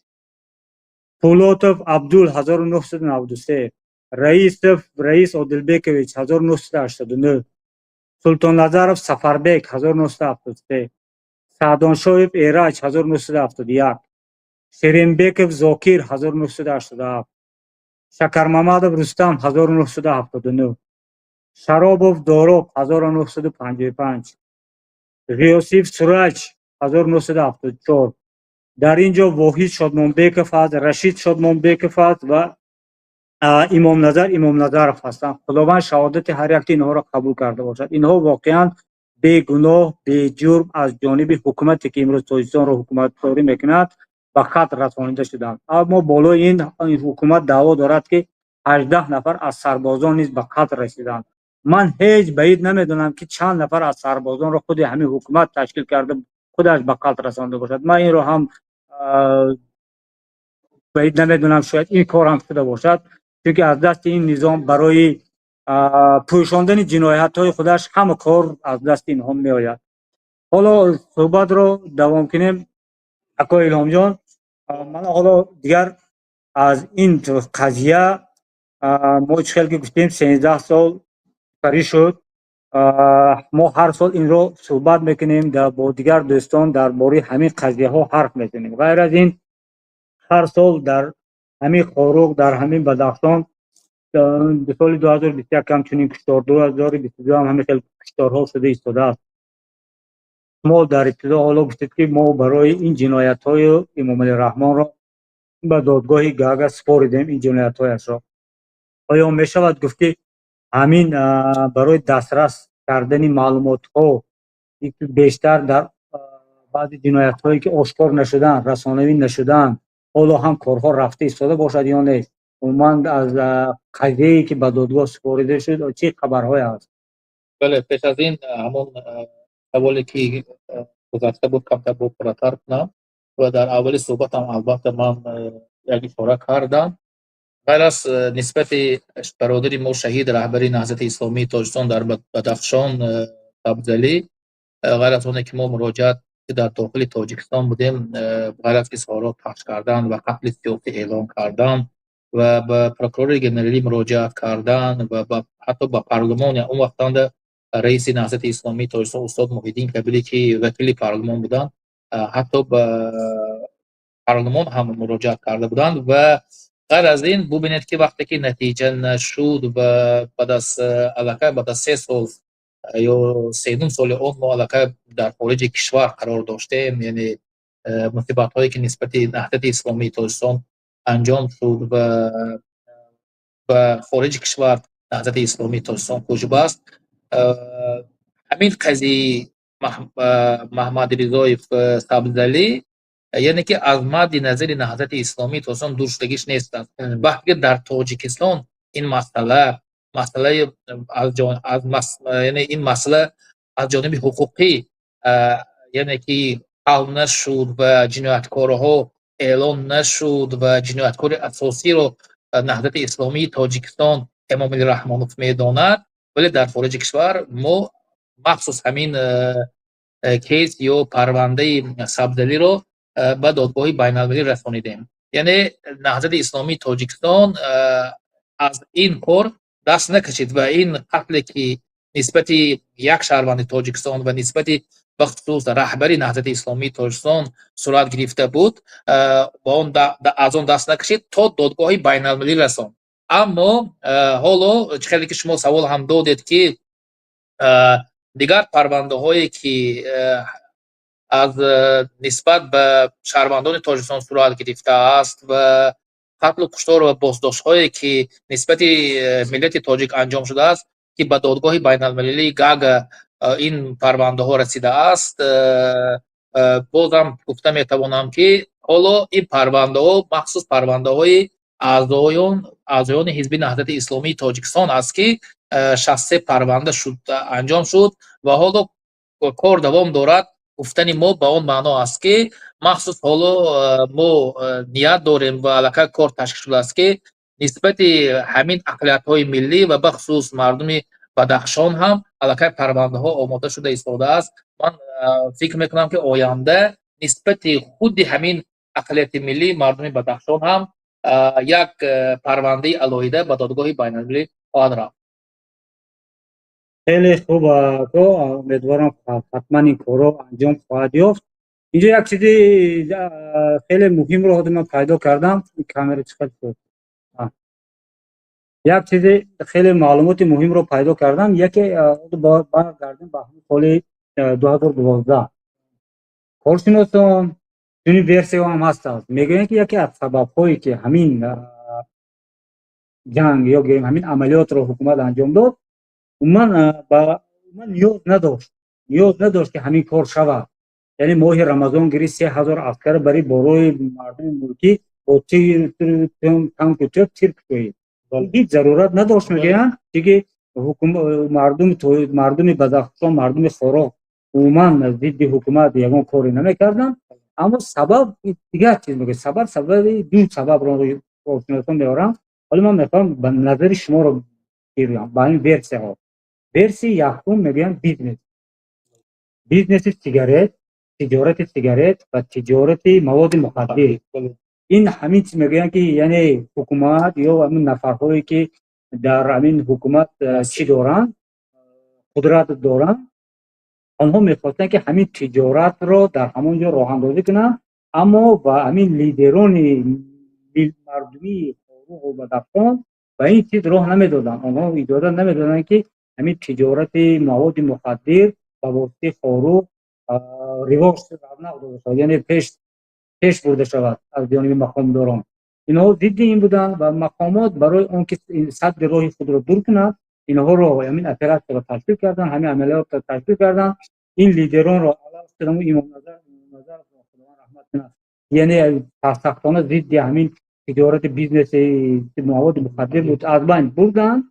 Пулотов Абдул, 1993. Раисов Раис Одилбекович, 1989. Султонназаров Сафарбек, 1973. Саъдоншоев Эраҷ, 1971. Шеринбеков Зокир, 1987. Шакармамадов Рустам, 1979. Шаробов Дороб, 1955. Ғиёсиев Сураҷ, 1974. Дар ин ҷо Воҳид Шодмонбеков аст, Рашид Шодмонбеков аст ва Имомназар Имомназаров ҳастанд. Худованд шаҳодати ҳар якти инҳоро қабул карда бошад. Инҳо воқеан бегуноҳ, беҷурм аз ҷониби ҳукумате, ки имрӯз Тоҷикистонро ҳукуматдорӣ мекунад, ба қатл расонида шуданд. Аммо болои ин ҳукумат даъво дорад, ки 18 нафар аз сарбозон низ ба қатл расиданд. Ман ҳеҷ баид намедонам, ки чанд нафар аз сарбозонро худи ҳамин ҳукумат ташкил карда, худаш ба қатл расонда бошад. Ман инро ҳам баид намедонам, шояд ин кор ҳам шуда бошад, чунки аз дасти ин низом барои пӯшондани ҷиноятҳои худаш ҳама кор аз дасти инҳо меояд. Ҳоло суҳбатро давом кунем, акои Илҳомҷон. Мана, ҳоло дигар аз ин қазия мо чӣ хел ки гуфтем, 13 сол сипарӣ шуд. Мо ҳар сол инро суҳбат мекунем, бо дигар дӯстон дар бораи ҳамин қазияҳо ҳарф мезанем. Ғайр аз ин, ҳар сол дар ҳамин Хоруғ, дар ҳамин Бадахшон, соли 2021 ҳам чунин куштор, 2022 ҳам ҳамин хел кушторҳо шуда истодааст. Шумо дар ибтидо ҳоло гуфтед, ки мо барои ин ҷиноятҳои Эмомалӣ Раҳмонро ба додгоҳи Гаага супоридем ин ҷиноятҳояшро. Оё мешавад гуфт, ки ҳамин барои дастрас кардани маълумотҳо бештар дар баъзе ҷиноятҳое, ки ошкор нашуданд, расонавӣ нашуданд, ҳоло ҳам корҳо рафта истода бошад ё нест? Умуман, аз қазияе, ки ба додгоҳ супорида шуд, чӣ хабарҳое ҳаст? Бале, пеш аз ин ҳамон саволе, ки гузашта буд, камтар бо пурратар кунам ва дар аввали суҳбатам албатта ман як ишора кардам. Ғайр аз нисбати бародари мо, шаҳид, раҳбари Наҳзати Исломии Тоҷикистон дар Бадахшон Сабзалӣ, ғайр аз оне ки мо муроҷиат дар дохили Тоҷикистон будем, ғайр аз изҳорот пахш кардан ва қатли сиёсӣ эълон кардан ва ба прокурори генералӣ муроҷиат кардан ва ҳатто ба парлумон, он вақтанда раиси Наҳзати Исломии Тоҷикистон устод Муҳиддин Кабирӣ, ки вакили парлумон буданд, ҳатто ба парлумон ҳам муроҷиат карда буданд. Ва ғайр аз ин, бубинед, ки вақте ки натиҷа нашуд ва баъд аз аллакай баъд аз 3 сол ё сенум соли он мо аллакай дар хориҷи кишвар қарор доштем, яъне мусибатҳое, ки нисбати Наҳзати Исломии Тоҷикистон анҷом шуд ва ба хориҷи кишвар Наҳзати Исломии Тоҷикистон кӯч баст, ҳамин қазияи Маҳмадризоев Сабзалӣ, яъне ки аз мадди назари Наҳзати Исломии Тоҷикистон дур шудагиш нест. Вақте ки дар Тоҷикистон ин масъала, масъалаи яъне ин масъала аз ҷониби ҳуқуқӣ, яъне ки ҳал нашуд ва ҷинояткорҳо эълон нашуд ва ҷинояткори асосиро Наҳзати Исломии Тоҷикистон Эмомалӣ Раҳмонов медонад, вале дар хориҷи кишвар мо махсус ҳамин кейс ё парвандаи Сабзалиро ба додгоҳи байналмилалӣ расонидем. Яъне Наҳзати Исломии Тоҷикистон аз ин кор даст накашид ва ин қатле, ки нисбати як шаҳрванди Тоҷикистон ва нисбати Бахусус раҳбари Наҳзати Исломии Тоҷикистон сурат гирифта буд, ба он аз он даст накашид, то додгоҳи байналмилалӣ расонд. Аммо ҳоло чӣ хеле ки шумо савол ҳам додед, ки дигар парвандаҳое, ки аз нисбат ба шаҳрвандони Тоҷикистон сурат гирифтааст ва қатлу куштор ва боздоштҳое, ки нисбати миллати тоҷик анҷом шудааст, ки ба додгоҳи байналмилалии Гаага ин парвандаҳо расидааст, бозам гуфта метавонам, ки ҳоло ин парвандаҳо махсус парвандаҳои аъзоёни Ҳизби Наҳзати Исломии Тоҷикистон аст, ки 63 парванда шуд, анҷом шуд ва ҳоло кор давом дорад. Гуфтани мо ба он маъно аст, ки махсус ҳоло мо ният дорем ва аллакай кор ташкил шудааст, ки нисбати ҳамин ақаллиятҳои миллӣ ва бахусус мардуми Бадахшон ҳам аллакай парвандаҳо омода шуда истодааст. Ман фикр мекунам, ки оянда нисбати худи ҳамин ақаллияти миллӣ, мардуми Бадахшон ҳам як парвандаи алоҳида ба додгоҳи байналмилалӣ хоҳад рафт. Хеле хуб, ако, умедворам, ҳатман ин корҳо анҷом хоҳад ёфт. Инҷо як чизи хеле муҳимро ҳозир ман пайдо кардам. Камера чӣ хел шуд? Як чизи хеле маълумоти муҳимро пайдо кардам. Яке баргардем ба ҳамин соли 2012. Коршиносон чунин версияҳо ҳам ҳастанд, мегӯянд, ки яке аз сабабҳое, ки ҳамин ҷанг ё гӯем ҳамин амалиётро ҳукумат анҷом дод, умуман ба умуман ниёз надошт, ки ҳамин кор шавад. Яъне моҳи Рамазон гири, 3000 аскар бари борои мардуми мулкӣ бо тир, танку тӯп тир кушоед, ҳеҷ зарурат надошт, мегӯянд, чунки мардуми Бадахшон, мардуми Хоруғ умуман зидди ҳукумат ягон коре намекарданд. Аммо сабаб дигар чиз мегӯяд. Сабаби ду сабабро коршиносон меоранд. Ҳоло ман мехоҳам ба назари шуморо бигӯям ба ҳамин версияҳо. Версияи якум, мегӯянд, бизнеси сигарет, тиҷорати сигарет ва тиҷорати маводи мухаддир. Ин ҳамин чиз, мегӯянд, ки яъне ҳукумат ё ҳамин нафарҳое, ки дар ҳамин ҳукумат чӣ доранд, қудрат доранд, онҳо мехостанд, ки ҳамин тиҷоратро дар ҳамон ҷо роҳандозӣ кунанд. Аммо ба ҳамин лидерони мардумии Хоруғу Бадахшон ба ин чиз роҳ намедоданд. Онҳо иҷозат намедоданд, ки ҳамин тиҷорати маводи мухаддир ба воситаи Хоруғ ривоҷ, равнақ дода шавад, яъне пеш бурда шавад аз ҷониби мақомдорон. Инҳо зидди ин буданд ва мақомот барои он ки садди роҳи худро дур кунад, инҳоро ҳамин оператсияро ташкил карданд, ҳамин амалиётро ташкил карданд. Ин лидеронро, Имомназар, Худованд раҳмат кунад, яъне сарсахтона зидди ҳамин тиҷорати бизнеси маводи мухаддир буд, аз байн бурданд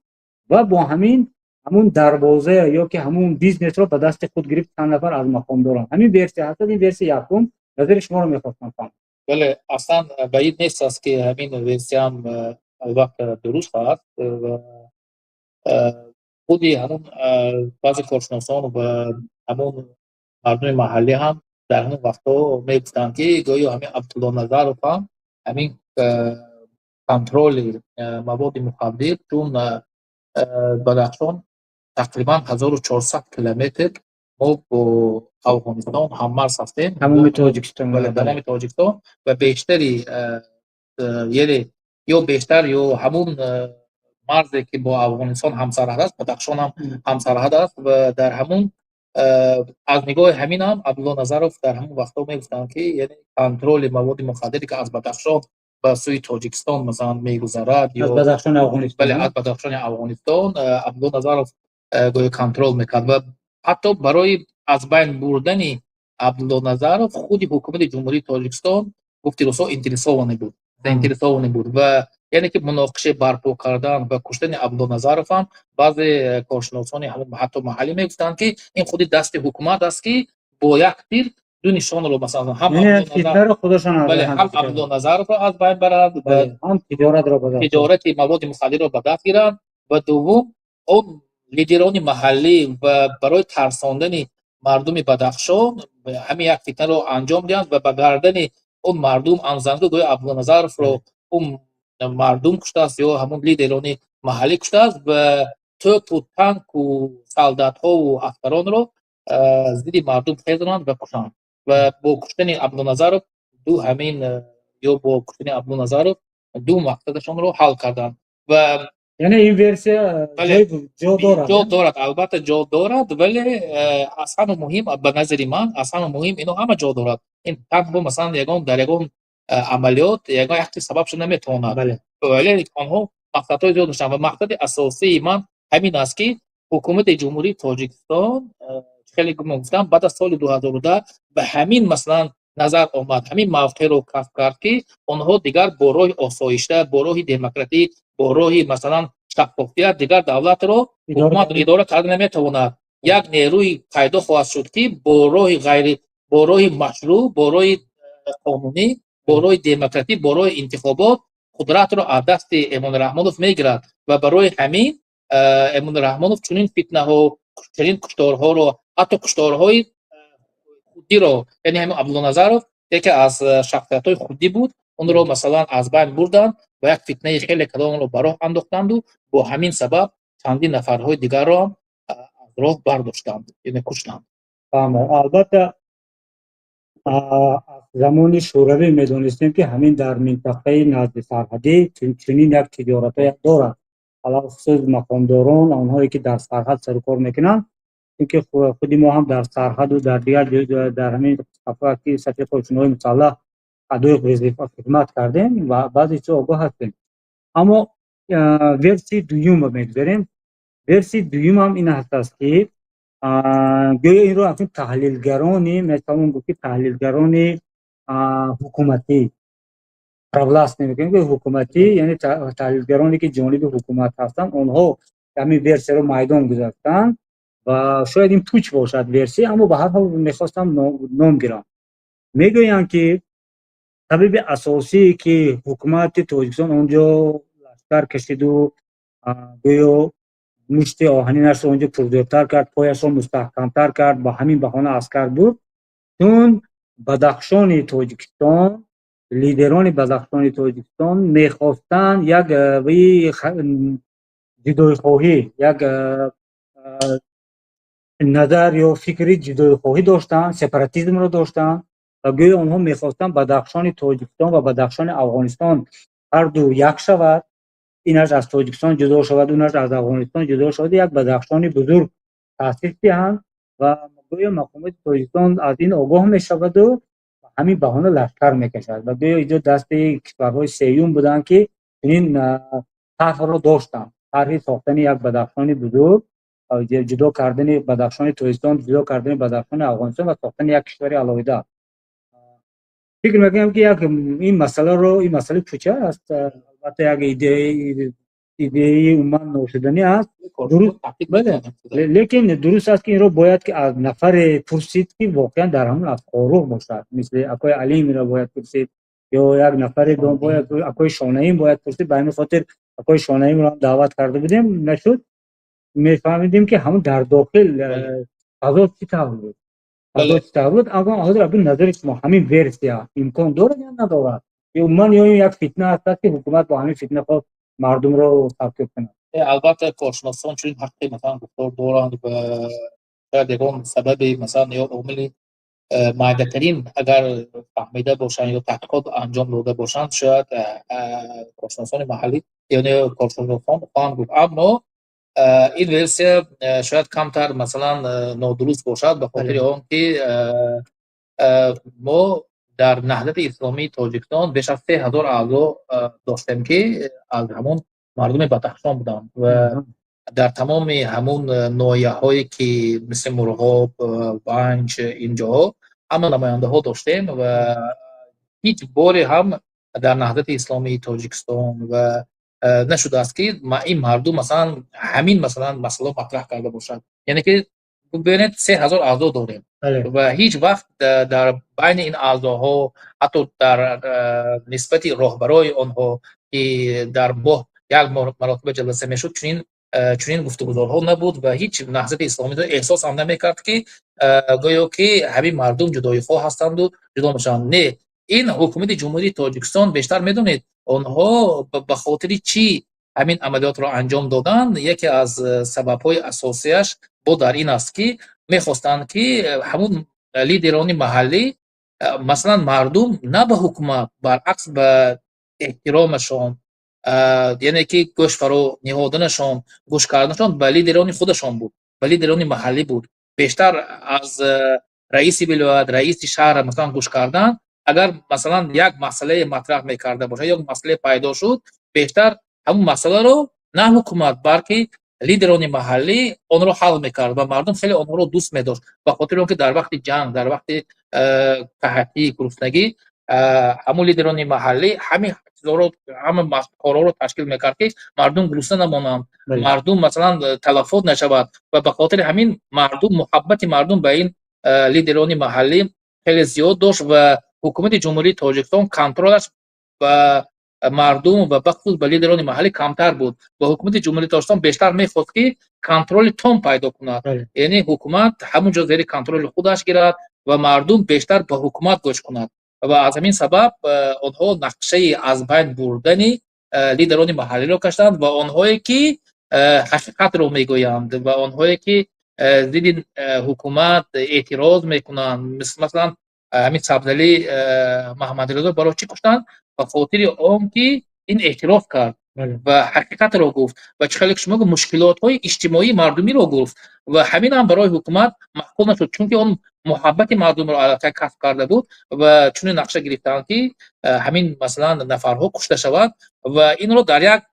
ва бо ҳамин ҳамун дарвоза ё ки ҳамун бизнесро ба дасти худ гирифт чанд нафар аз мақомдорон. Ҳамин версия ҳастад. Ин версия якум. Назари шуморо мехостам фаҳмам. Бале, аслан баид нест аст, ки ҳамин версияам албатта дуруст аст. Ва худи ҳамун баъзе коршиносон ва ҳамун мардуми маҳаллӣ ҳам дар ҳамон вақтҳо мегуфтанд, ки гӯё ҳамин Абдулло Назаров ҳам ҳамин контроли маводи мухаддир, чун Бадахшон тақрибан 1400 километр мо бо Афғонистон ҳаммарз ҳастем. Тамоми Тоҷикистон. Бале, тамоми Тоҷикистон ва бештари, яъне ё бештар, ё ҳамун марзе, ки бо Афғонистон ҳамсарҳад аст, Бадахшон ҳам ҳамсарҳад аст. Ва дар ҳамун аз нигоҳи ҳамин ҳам Абдулло Назаров дар ҳамон вақтҳо мегуфтанд, ки яъне контроли маводи мухаддире, ки аз Бадахшон ба сӯи Тоҷикистон масалан мегузарад аз ё Бадахшони Афғонистон. Бале, аз Бадахшони Афғонистон Абдулло Назаров гӯё контрол мекард. Ва ҳатто барои аз байн бурдани Абдулло Назаров худи ҳукумати Ҷумҳурии Тоҷикистон, гуфти русҳо, заинтересованный буд. Ва яъне ки муноқиша барпо кардан ва куштани Абдулло Назаров ҳам баъзе коршиносони ҳамон ҳатто маҳаллӣ мегуфтанд, ки ин худи дасти ҳукумат аст, ки бо як тир ду нишонро, масалан, ҳам яъне Абдулло Назар фитнаро худашон бале, ҳам Абдулло Назаровро аз байн баранд ва ҳам тиҷоратро ба даст тиҷорати маводи мухаддирро ба даст гиранд ва дуввум, он лидерони маҳаллӣ ва барои тарсондани мардуми Бадахшон ҳамин як фитнаро анҷом диҳанд ва ба гардани он мардум анзанд, гӯё Абдулло Назаровро он мардум куштааст ё ҳамон лидерони маҳаллӣ куштааст ва тӯпу танку солдатҳову аскаронро. зидди мардум хезонанд ва кушанд. Ва бо куштани Абдуназаров ду ҳамин ё бо куштани Абдуназаров ду мақсадашонро ҳал карданд ва Яъне ин версия ҷо дорад? Ҷо дорад, албатта, ҷо дорад, вале аз ҳама муҳим, ба назари ман, аз ҳама муҳим, ино ҳама ҷо дорад. Ин танҳо, масалан, ягон дар ягон амалиёт ягон як чиз сабаб шуда наметавонад, вале онҳо мақсадҳои зиёд доштанд ва мақсади асосии ман ҳамин аст, ки ҳукумати Ҷумҳурии Тоҷикистон, хеле гуфтам, баъд аз соли 2010 ба ҳамин, масалан, назар омад, ҳамин мавқеъро касб кард, ки онҳо дигар бо роҳи осоишта, бо роҳи демократӣ, бо роҳи, масалан, шаффофият дигар давлатро, ҳукуматро идора карда наметавонад. Як нерӯи пайдо хоҳад шуд, ки бо роҳи ғайри бо роҳи машрӯъ, бо роҳи қонунӣ, бо роҳи демократӣ, бо роҳи интихобот қудратро аз дасти Эмомалӣ Раҳмонов мегирад. Ва барои ҳамин Эмомалӣ Раҳмонов чунин фитнаҳо, чунин кушторҳоро, ҳатто кушторҳои худиро, яъне ҳамин Абдуллоназаров яке аз шахсиятҳои худӣ буд, онро, масалан, аз байн бурданд ва як фитнаи хеле калонро ба роҳ андохтанду бо ҳамин сабаб чандин нафарҳои дигарро ҳам аз роҳ бардоштанд, яъне куштанд. Албатта, аз замони Шӯравӣ медонистем, ки ҳамин дар минтақаи назди сарҳадӣ чунин як тиҷоратҳое дорад, алалхусус мақомдорон, онҳое ки дар сарҳад сарукор мекунанд, чунки худи мо ҳам дар сарҳаду дар дигар, дар ҳамин сафи қӯшунҳои мусаллаҳ адои вазифа, хидмат кардем ва баъзе чизо огоҳ ҳастем. Аммо версияи дуюмро мегузарем. Версияи дуюмам ин ҳаст, ки гӯё инро акнун таҳлилгарони, метавон гуфт, ки таҳлилгарони ҳукуматӣ, провластный мегӯем, ки ҳукуматӣ, яъне таҳлилгароне, ки ҷониби ҳукумат ҳастанд, онҳо ҳамин версияро майдон гузаштанд ва шояд ин пуч бошад версия, аммо ба ҳар ҳол мехостам ном гирам. Мегӯянд, ки сабаби асосие, ки ҳукумати Тоҷикистон он ҷо лашкар кашиду гӯё мушти оҳанинашро он ҷо пурзӯртар кард, пояшро мустаҳкамтар кард, ба ҳамин баҳона аскар бурд, чун Бадахшони Тоҷикистон, лидерони Бадахшони Тоҷикистон мехостанд як ҷудоихоҳӣ, як назар ё фикри ҷудоихоҳӣ доштанд, сепаратизмро доштанд ва гӯё онҳо мехостанд Бадахшони Тоҷикистон ва Бадахшони Афғонистон ҳарду як шавад, инаш аз Тоҷикистон ҷудо шавад, унаш аз Афғонистон ҷудо шавад, як Бадахшони бузург таъсис диҳанд. Ва гӯё мақомоти Тоҷикистон аз ин огоҳ мешаваду ба ҳамин баҳона лашкар мекашад ва гӯё инҷо дасти кишварҳои сеюм буданд, ки чунин тарҳро доштанд, тарҳи сохтани як Бадахшони бузург, ҷудо кардани Бадахшони Тоҷикистон, ҷудо кардани Бадахшони Афғонистон ва сохтани як кишвари алоҳида. Фикр мекунам, ки як ин масъаларо, ин масъалаи пуча аст, албатта, як идеяи умуман ношуданӣ аст. Дуруст, бале, лекин дуруст аст, ки инро бояд ки аз нафаре пурсид, ки воқеан дар ҳамон аз Хоруғ бошад, мисли акои Алимиро бояд пурсид ё як нафаре бояд, акои Шонаим бояд пурсид. Ба ҳамин хотир акои Шонаимро ҳам даъват карда будем, нашуд. Мефаҳмидем, ки ҳамон дар дохил фазо чӣ тавр буд, фазо чӣ тавр буд. Аммо ҳозир аб назари шумо, ҳамин версия имкон дорад ё надорад? Умуман ё як фитна аст, ки ҳукумат бо ҳамин фитна хост мардумро саркӯб кунад? Албатта, коршиносон чунин ҳаққи, масалан, гуфтор доранд ва шояд ягон сабаби, масалан, ё омили майдатарин агар фаҳмида бошанд ё таҳқиқот анҷом дода бошанд, шояд коршиносони маҳаллӣ, яъне коршиносон хоҳанд гуфт. Аммо ин версия шояд камтар, масалан, нодуруст бошад, ба хотири он ки мо дар Наҳзати Исломии Тоҷикистон беш аз 3000 аъзо доштем, ки аз ҳамон мардуми Бадахшон буданд ва дар тамоми ҳамун ноҳияҳое, ки мисли Мурғоб, Ванҷ, инҷоҳо ҳама намояндаҳо доштем ва ҳеҷ боре ҳам дар Наҳзати Исломии Тоҷикистон ва нашудааст, ки ин мардум, масалан, ҳамин, масалан, масъала матраҳ карда бошад. Яъне ки бибинед, 3000 аъзо дорем ва ҳеҷ вақт дар байни ин аъзоҳо, ҳатто дар нисбати роҳбарои онҳо, ки дар моҳ як маротиба ҷаласа мешуд, чунин гуфтугузорҳо набуд ва ҳеҷ Наҳзати Исломӣ эҳсос ҳам намекард, ки гӯё ки ҳамин мардум ҷудоихоҳ ҳастанду ҷудо мешаванд. Не, ин ҳукумати Ҷумҳурии Тоҷикистон бештар, медонед, онҳо ба хотири чӣ ҳамин амалиётро анҷом доданд? Яке аз сабабҳои асосияш бо дар ин аст, ки Мехостанд, ки ҳамун лидерони маҳаллӣ, масалан, мардум на ба ҳукумат, баръакс, ба эҳтиромашон, яъне ки гӯш фаро ниҳоданашон, гӯш карданашон ба лидерони худашон буд, ба лидерони маҳаллӣ буд. Бештар аз раиси вилоят, раиси шаҳр, масалан, гӯш кардан, агар, масалан, як масъалае матраҳ мекарда бошад ё масъалае пайдо шуд, бештар ҳамун масъаларо на ҳукумат, балки лидерони маҳаллӣ онро ҳал мекард ва мардум хеле онҳоро дӯст медошт, ба хотири он ки дар вақти ҷанг, дар вақти қаҳатӣ, гуруснагӣ ҳамун лидерони маҳаллӣ ҳамин чизҳоро, ҳама корҳоро ташкил мекард, ки мардум гурусна намонанд, мардум, масалан, талафот нашавад. Ва ба хотири ҳамин мардум, муҳаббати мардум ба ин лидерони маҳаллӣ хеле зиёд дошт ва ҳукумати Ҷумҳурии Тоҷикистон контролаш ба мардум ва бахусус ба лидерони маҳаллӣ камтар буд ва ҳукумати Ҷумҳурии Тоҷикистон бештар мехост, ки контроли том пайдо кунад, яъне ҳукумат ҳамун ҷо зери контроли худаш гирад ва мардум бештар ба ҳукумат гӯш кунад. Ва аз ҳамин сабаб онҳо нақшаи аз байн бурдани лидерони маҳаллиро каштанд ва онҳое ки ҳақиқатро мегӯянд ва онҳое ки зидди ҳукумат эътироз мекунанд. Масалан, ҳамин Сабзалӣ Маҳмадрезо барои чӣ куштанд? Ба хотири он ки ин эътироф кард ва ҳақиқатро гуфт ва, чӣ хеле ки шумо гуфт, мушкилотҳои иҷтимоии мардумиро гуфт. Ва ҳамин ҳам барои ҳукумат маъқул нашуд, чунки он муҳаббати мардумро аллакай касб карда буд ва чунин нақша гирифтанд, ки ҳамин, масалан, нафарҳо кушта шаванд. Ва инро дар як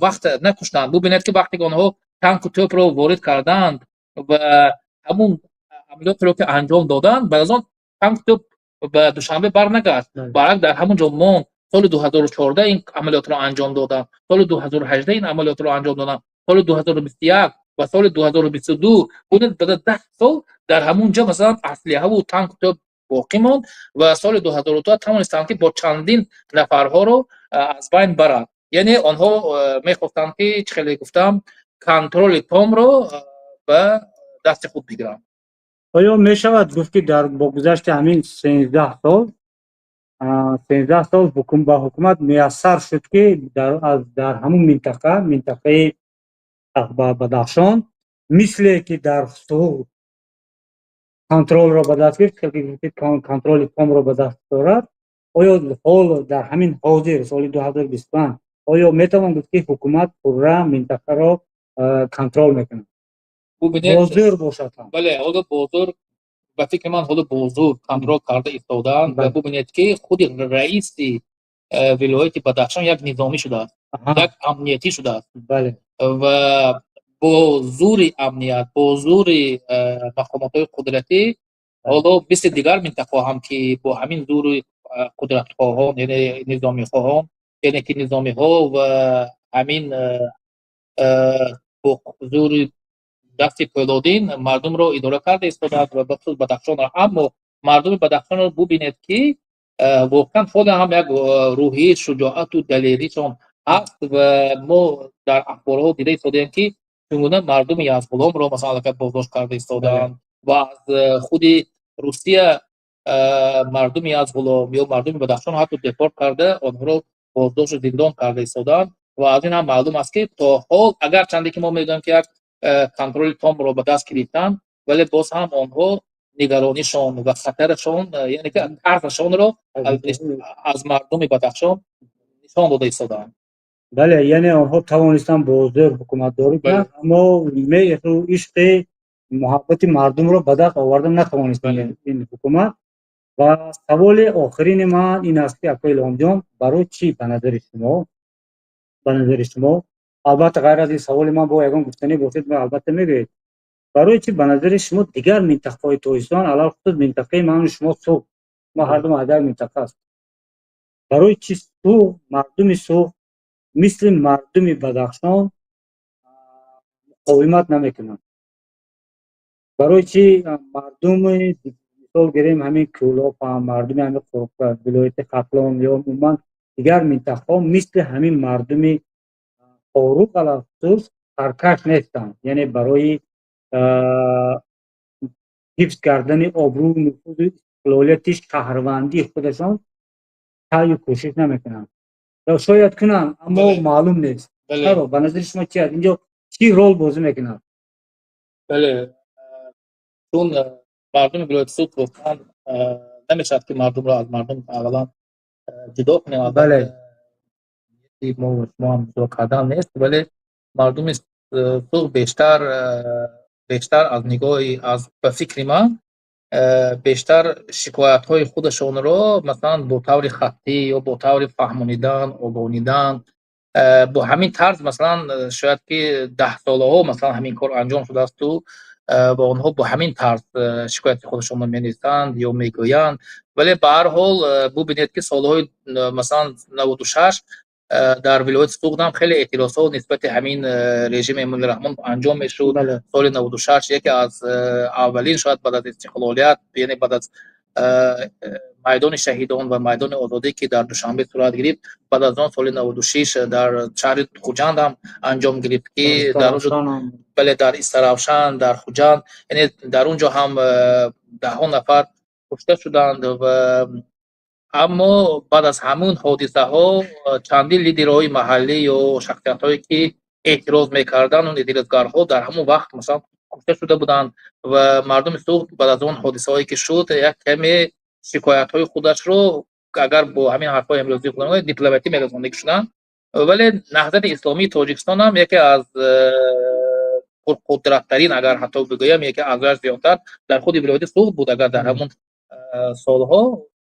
вақт накуштанд. Бубинед, ки вақте ки онҳо танку тӯпро ворид карданд ва ҳамун амалиётеро ки анҷом доданд, баъд аз он танку тӯп ба Душанбе барнагашт, баръакс, дар ҳамон ҷо монд. Соли 2014 ин амалиётро анҷом доданд, соли 2018 ин амалиётро анҷом доданд, соли 2021 ва соли 2022. Бубинед, баъд аз 10 сол дар ҳамун ҷо, масалан, аслиҳаву танку тӯп боқӣ монд ва соли 2002 тавонистанд, ки бо чандин нафарҳоро аз байн баранд. Яъне онҳо мехостанд, ки, чӣ хеле гуфтам, контроли томро ба дасти худ бигиранд. Оё мешавад гуфт, ки дар бо гузашти ҳамин 13 сол, 13 сол ба ҳукумат муяссар шуд, ки дар ҳамун минтақа, минтақаи Бадахшон, мисле ки дар Суғд контролро ба даст гирифт, контроли томро ба даст дорад, оё ҳол дар ҳамин ҳозир, соли 2025, оё метавон гуфт, ки ҳукумат пурра минтақаро контрол мекунад? Бубинед. Бо зӯр бошад ҳам. Бале, ҳоло бо зӯр, ба фикри ман, ҳоло бо зӯр контрол карда истодаанд. Ва бубинед, ки худи раиси вилояти Бадахшон як низомӣ шудааст, як амниятӣ шудааст. Ва бо зӯри амният, бо зӯри мақомотҳои қудратӣ, ҳоло мисли дигар минтақаҳо ҳам, ки бо ҳамин зӯри қудратхоҳон, яъне низомихоҳон, яъне ки низомиҳо ва ҳамин бо зӯри дасти пӯлодин мардумро идора карда истодаанд ва бахусус Бадахшонро. Аммо мардуми Бадахшонро бубинед, ки воқеан ҳоло ҳам як рӯҳияи шуҷоату далеришон ҳаст. Ва мо дар ахборҳо дида истодаем, ки чун гуна мардуми Язғуломро, масалан, аллакай боздошт карда истодаанд ва аз худи Русия мардуми Язғулом ё мардуми Бадахшон ҳатто депорт карда, онҳоро боздошту зиндон карда истодаанд. Ва аз ин ҳам маълум аст, ки то ҳол, агарчанде ки мо медонем, ки як контроли томро ба даст гирифтанд, вале боз ҳам онҳо нигаронишон ва хатарашон, яъне ки тарсашонро аз мардуми Бадахшон нишон дода истодаанд. Бале, яъне онҳо тавонистанд бо зӯр ҳукуматдорӣ кунанд, аммо меҳру ишқи муҳаббати мардумро ба даст оварда натавонистанд ин ҳукумат. Ва саволи охирини ман ин аст, ки, акои Илҳомҷон, барои чӣ ба назари шумо, албатта, ғайр аз ин саволи ман бо ягон гуфтанӣ бошед, албатта мегӯед, барои чӣ ба назари шумо дигар минтақаҳои Тоҷикистон, алалхусус минтақаи ману шумо, Суғд, мо ҳарду аз як минтақа аст, барои чӣ Суғд, мардуми Суғд мисли мардуми Бадахшон муқовимат намекунанд? Барои чӣ мардуми, мисол гирем, ҳамин Кӯлоб, мардуми ҳамин вилояти Хатлон ё умуман дигар минтақаҳо мисли ҳамин мардуми Хоруғ, алалхусус, саркаш нестанд, яъне барои ҳифз кардани обрӯю нуфузу истиқлолияти шаҳрвандии худашон саъю кӯшиш намекунанд? Ё шояд кунанд, аммо маълум нест. Чаро, ба назари шумо, чи аст инҷо, чӣ рол бозӣ мекунад? Бале. Чун мардуми вилояти Суғд воқеан намешавад, ки мардумро аз мардум аввалан ҷудо кунем. Албатта, мо шумо ҳам ҷудо кардан нест, вале мардуми Суғд бештар аз нигоҳи аз ба фикри ман бештар шикоятҳои худашонро, масалан, бо таври хаттӣ ё бо таври фаҳмонидан, огоҳидан, бо ҳамин тарз, масалан, шояд ки 10 солаҳо, масалан, ҳамин кор анҷом шудаасту ва онҳо бо ҳамин тарз шикояти худашонро менависанд ё мегӯянд. Вале ба ҳар ҳол бубинед, ки солҳои, масалан, 96 дар вилояти Суғд ҳам хеле эътирозҳо нисбати ҳамин режими Эмомалӣ Раҳмон анҷом мешуд. Соли 96 яке аз аввалин, шояд баъд аз истиқлолият, яъне баъд аз Майдони Шаҳидон ва Майдони Озодӣ, ки дар Душанбе сурат гирифт, баъд аз он соли 96 дар шаҳри Хуҷанд ҳам анҷом гирифт, ки дар он ҷо, бале, дар Истаравшан, дар Хуҷанд, яъне дар он ҷо ҳам даҳҳо нафар кушта шуданд. Ва аммо баъд аз ҳамун ҳодисаҳо чандин лидерҳои маҳаллӣ ё шахсиятҳое, ки эътироз мекарданд, он эътирозгарҳо дар ҳамон вақт, масалан, кушта шуда буданд. Ва мардуми Суғд баъд аз он ҳодисаҳое, ки шуд, як каме шикоятҳои худашро, агар бо ҳамин ҳарфҳои имрӯзии худамон, дипломатӣ мерасондагӣ шуданд. Вале Наҳзати Исломии Тоҷикистон ҳам яке аз пурқудраттарин, агар ҳатто бигӯям, яке аз зиёдтар дар худи вилояти Суғд буд, агар дар ҳамон солҳо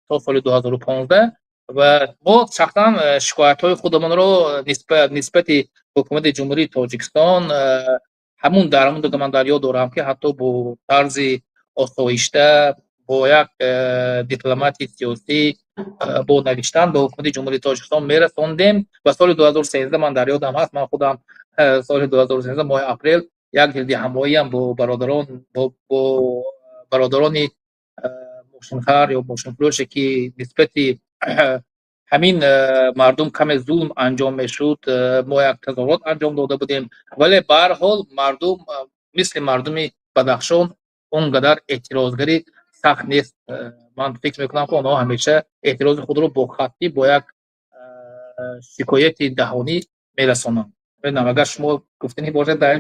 то соли 2015. Ва мо шахсан шикоятҳои худамонро нисбати ҳукумати Ҷумҳурии Тоҷикистон ҳамун дар ҳамун ман дар ёд дорам, ки ҳатто бо тарзи осоишта, бо як дипломатии сиёсӣ, бо навиштан ба ҳукумати Ҷумҳурии Тоҷикистон мерасондем. Ва соли 2013 ман дар ёдам ҳаст, ман худам соли 2013 моҳи апрел як гирдиҳамоиам бо бародарони мошинхар ё мошинфурӯше, ки нисбати ҳамин мардум каме зулм анҷом мешуд, мо як тазоҳурот анҷом дода будем. Вале ба ҳар ҳол мардум мисли мардуми Бадахшон он қадар эътирозгари сахт нест. Ман фикр мекунам, ки онҳо ҳамеша эътирози худро бо хаттӣ, бо як шикояти даҳонӣ мерасонанд. Намедонам, агар шумо гуфтанӣ бошад дар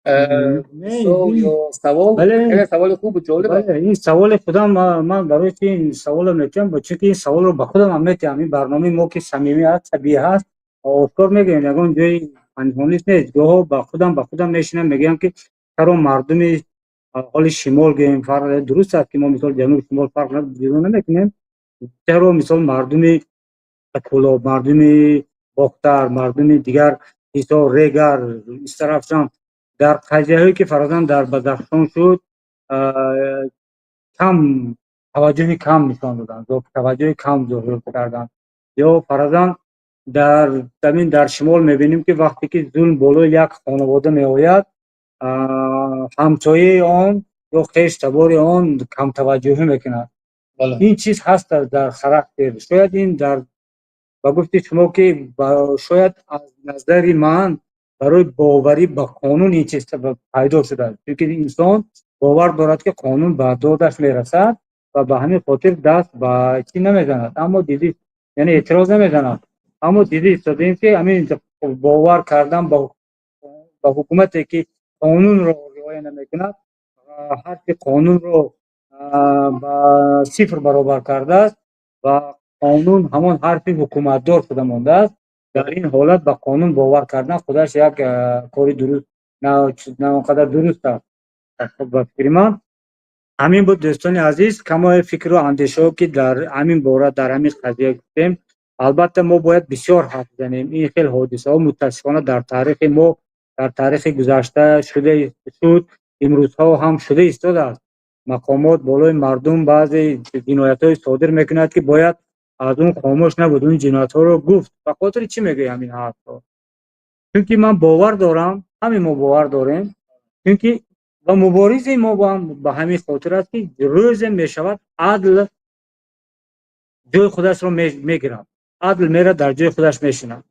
ё савол. Хеле саволи хубу ҷолиб аст. Ин саволи худам ман барои чи ин саволро метиҳам? Чунки ин саволро ба худам ҳам метиҳам. Ин барномаи мо, ки самимӣ аст, табиӣ ҳаст, ошкор мегӯем, ягон ҷои пинҳонӣ нест. Гоҳо ба худам мешинам, мегӯям, ки чаро мардуми ҳоли шимол гӯем, фарқ дуруст аст, ки мо, мисол, ҷануб, шимол фарқ ҷудо намекунем, чаро, мисол, мардуми Кӯлоб, мардуми Бохтар, мардуми дигар Ҳисор, Регар, Истаравшан дар қазияҳое, ки фарзан дар Бадахшон шуд, кам таваҷҷӯҳи кам нишон доданд, таваҷҷӯҳи кам зоҳир карданд? Ё фарзан дар замин дар шимол мебинем, ки вақте ки зулм болои як хонавода меояд, ҳамсояи он ё хеш табори он камтаваҷҷӯҳӣ мекунад. Ин чиз ҳаст дар характер. Шояд ин дар ба гуфти шумо, ки шояд аз назари ман барои боварӣ ба қонун ин чиз пайдо шудааст, чунки инсон бовар дорад, ки қонун ба додаш мерасад ва ба ҳамин хотир даст ба чӣ намезанад, аммо диди, яъне эътироз намезанад. Аммо диди истодаем, ки ҳамин бовар кардан ба ҳукумате, ки қонунро риоя намекунад, ҳарфи қонунро ба сифр баробар кардааст ва қонун ҳамон ҳарфи ҳукуматдор шуда мондааст, дар ин ҳолат ба қонун бовар кардан худаш як кори дуруст на он қадар дуруст аст, ба фикри ман. Ҳамин буд, дӯстони азиз, камои фикру андешаҳо, ки дар ҳамин бора, дар ҳамин қазия гуфтем. Албатта, мо бояд бисёр ҳарф занем. Ин хел ҳодисаҳо мутаассифона дар таърихи мо, дар таърихи гузашта шуда шуд, имрӯзҳо ҳам шуда истодааст. Мақомот болои мардум баъзе ҷиноятҳое содир мекунад, ки бояд аз он хомӯш набуд, он ҷиноятҳоро гуфт. Ба хотири чӣ мегӯям ин ҳарфро? Чунки ман бовар дорам, ҳамин мо бовар дорем, чунки ва муборизаи мо ба ҳамин хотир аст, ки рӯзе мешавад, адл ҷои худашро мегирад, адл мерад, дар ҷои худаш мешинад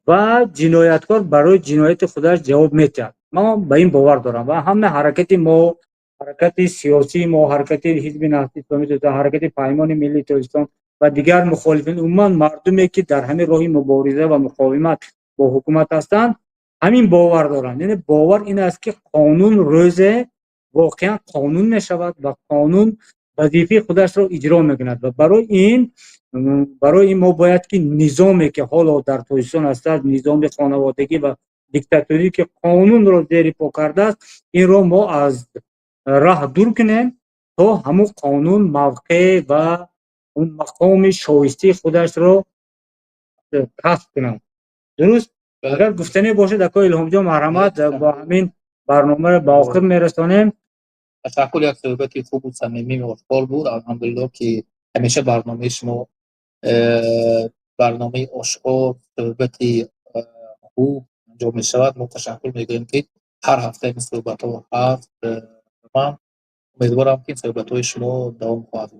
ва ҷинояткор барои ҷинояти худаш ҷавоб метиҳад. Ман ба ин бовар дорам ва ҳама ҳаракати мо, ҳаракати сиёсии мо, ҳаракати Ҳизби Наҳзати Исломии Тоҷикистон, ҳаракати Паймони Миллии Тоҷикистон ва дигар мухолифин, умуман мардуме, ки дар ҳамин роҳи мубориза ва муқовимат бо ҳукумат ҳастанд, ҳамин бовар доранд. Яъне бовар ин аст, ки қонун рӯзе Воқеан қонун мешавад ва қонун вазифаи худашро иҷро мекунад. Ва барои ин мо бояд ки низоме, ки ҳоло дар Тоҷикистон ҳастад, низоми хонаводагӣ ва диктаторӣ, ки қонунро зери по кардааст, инро мо аз раҳ дур кунем, то ҳамун қонун мавқеъ ва он мақоми шоистаи худашро касб кунад. Дуруст, агар гуфтанӣ бошад, ако Илҳомҷон, марҳамат, бо ҳамин барномаро ба охир мерасонем. Ташаккур, як суҳбати хубу самимӣ, ошкор буд. Алҳамдулилло, ки ҳамеша барномаи шумо барномаи ошкор, суҳбати хуб анҷом мешавад. Мо ташаккур мегӯем, ки ҳар ҳафта ин суҳбатҳо ҳаст. Ман умедворам, ки суҳбатҳои шумо давом хоҳад.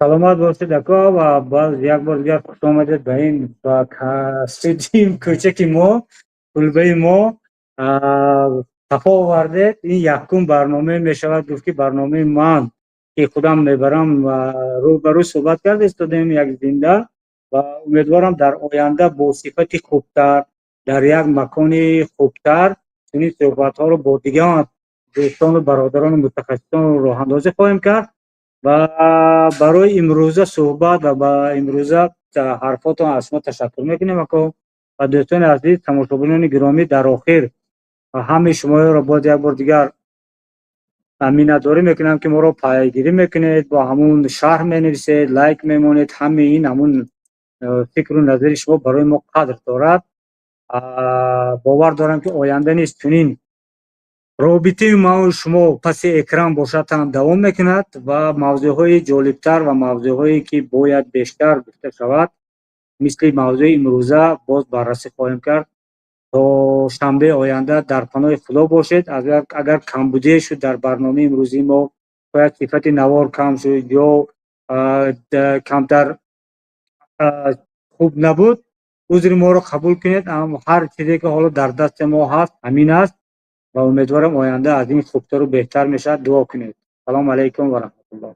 Саломат бошед, ако, ва боз як бор дигар хуш омадед ба ин ба студияи кӯчаки мо, кулбаи мо сафо овардед. Ин якум барномае мешавад гуфт, ки барномаи ман, ки худам мебарам ва рӯ ба рӯ суҳбат карда истодем, як зинда, ва умедворам, дар оянда бо сифати хубтар, дар як макони хубтар чунин суҳбатҳоро бо дигар дӯстону бародарону мутахассисон роҳандозӣ хоҳем кард. Ва барои имрӯза суҳбат ва ба имрӯза ҳарфотон аз шумо ташаккур мекунем, ако. Ва дӯстони азиз, тамошобинони гиромӣ, дар охир ҳамаи шумоёро боз як бор дигар миннатдорӣ мекунам, ки моро пайгирӣ мекунед, бо ҳамун шарҳ менависед, лайк мемонед. Ҳамаи ин ҳамун фикру назари шумо барои мо қадр дорад. Бовар дорам, ки оянда низ чунин робитаи маву шумо паси экран бошад ҳам давом мекунад ва мавзӯъҳои ҷолибтар ва мавзӯъҳое, ки бояд бештар гуфта шавад, мисли мавзӯи имрӯза, боз баррасӣ хоҳем кард. То шанбеи оянда дар паноҳи Худо бошед. Агар камбудие шуд дар барномаи имрӯзии мо, шояд сифати навор кам шуд ё камтар хуб набуд, узри моро қабул кунед. Ҳар чизе, ки ҳоло дар дасти мо ҳаст, ҳамин аст ва умедворам, оянда аз ин хубтару беҳтар мешавад. Дуо кунед. Салому алайкум ва раҳматуллоҳ.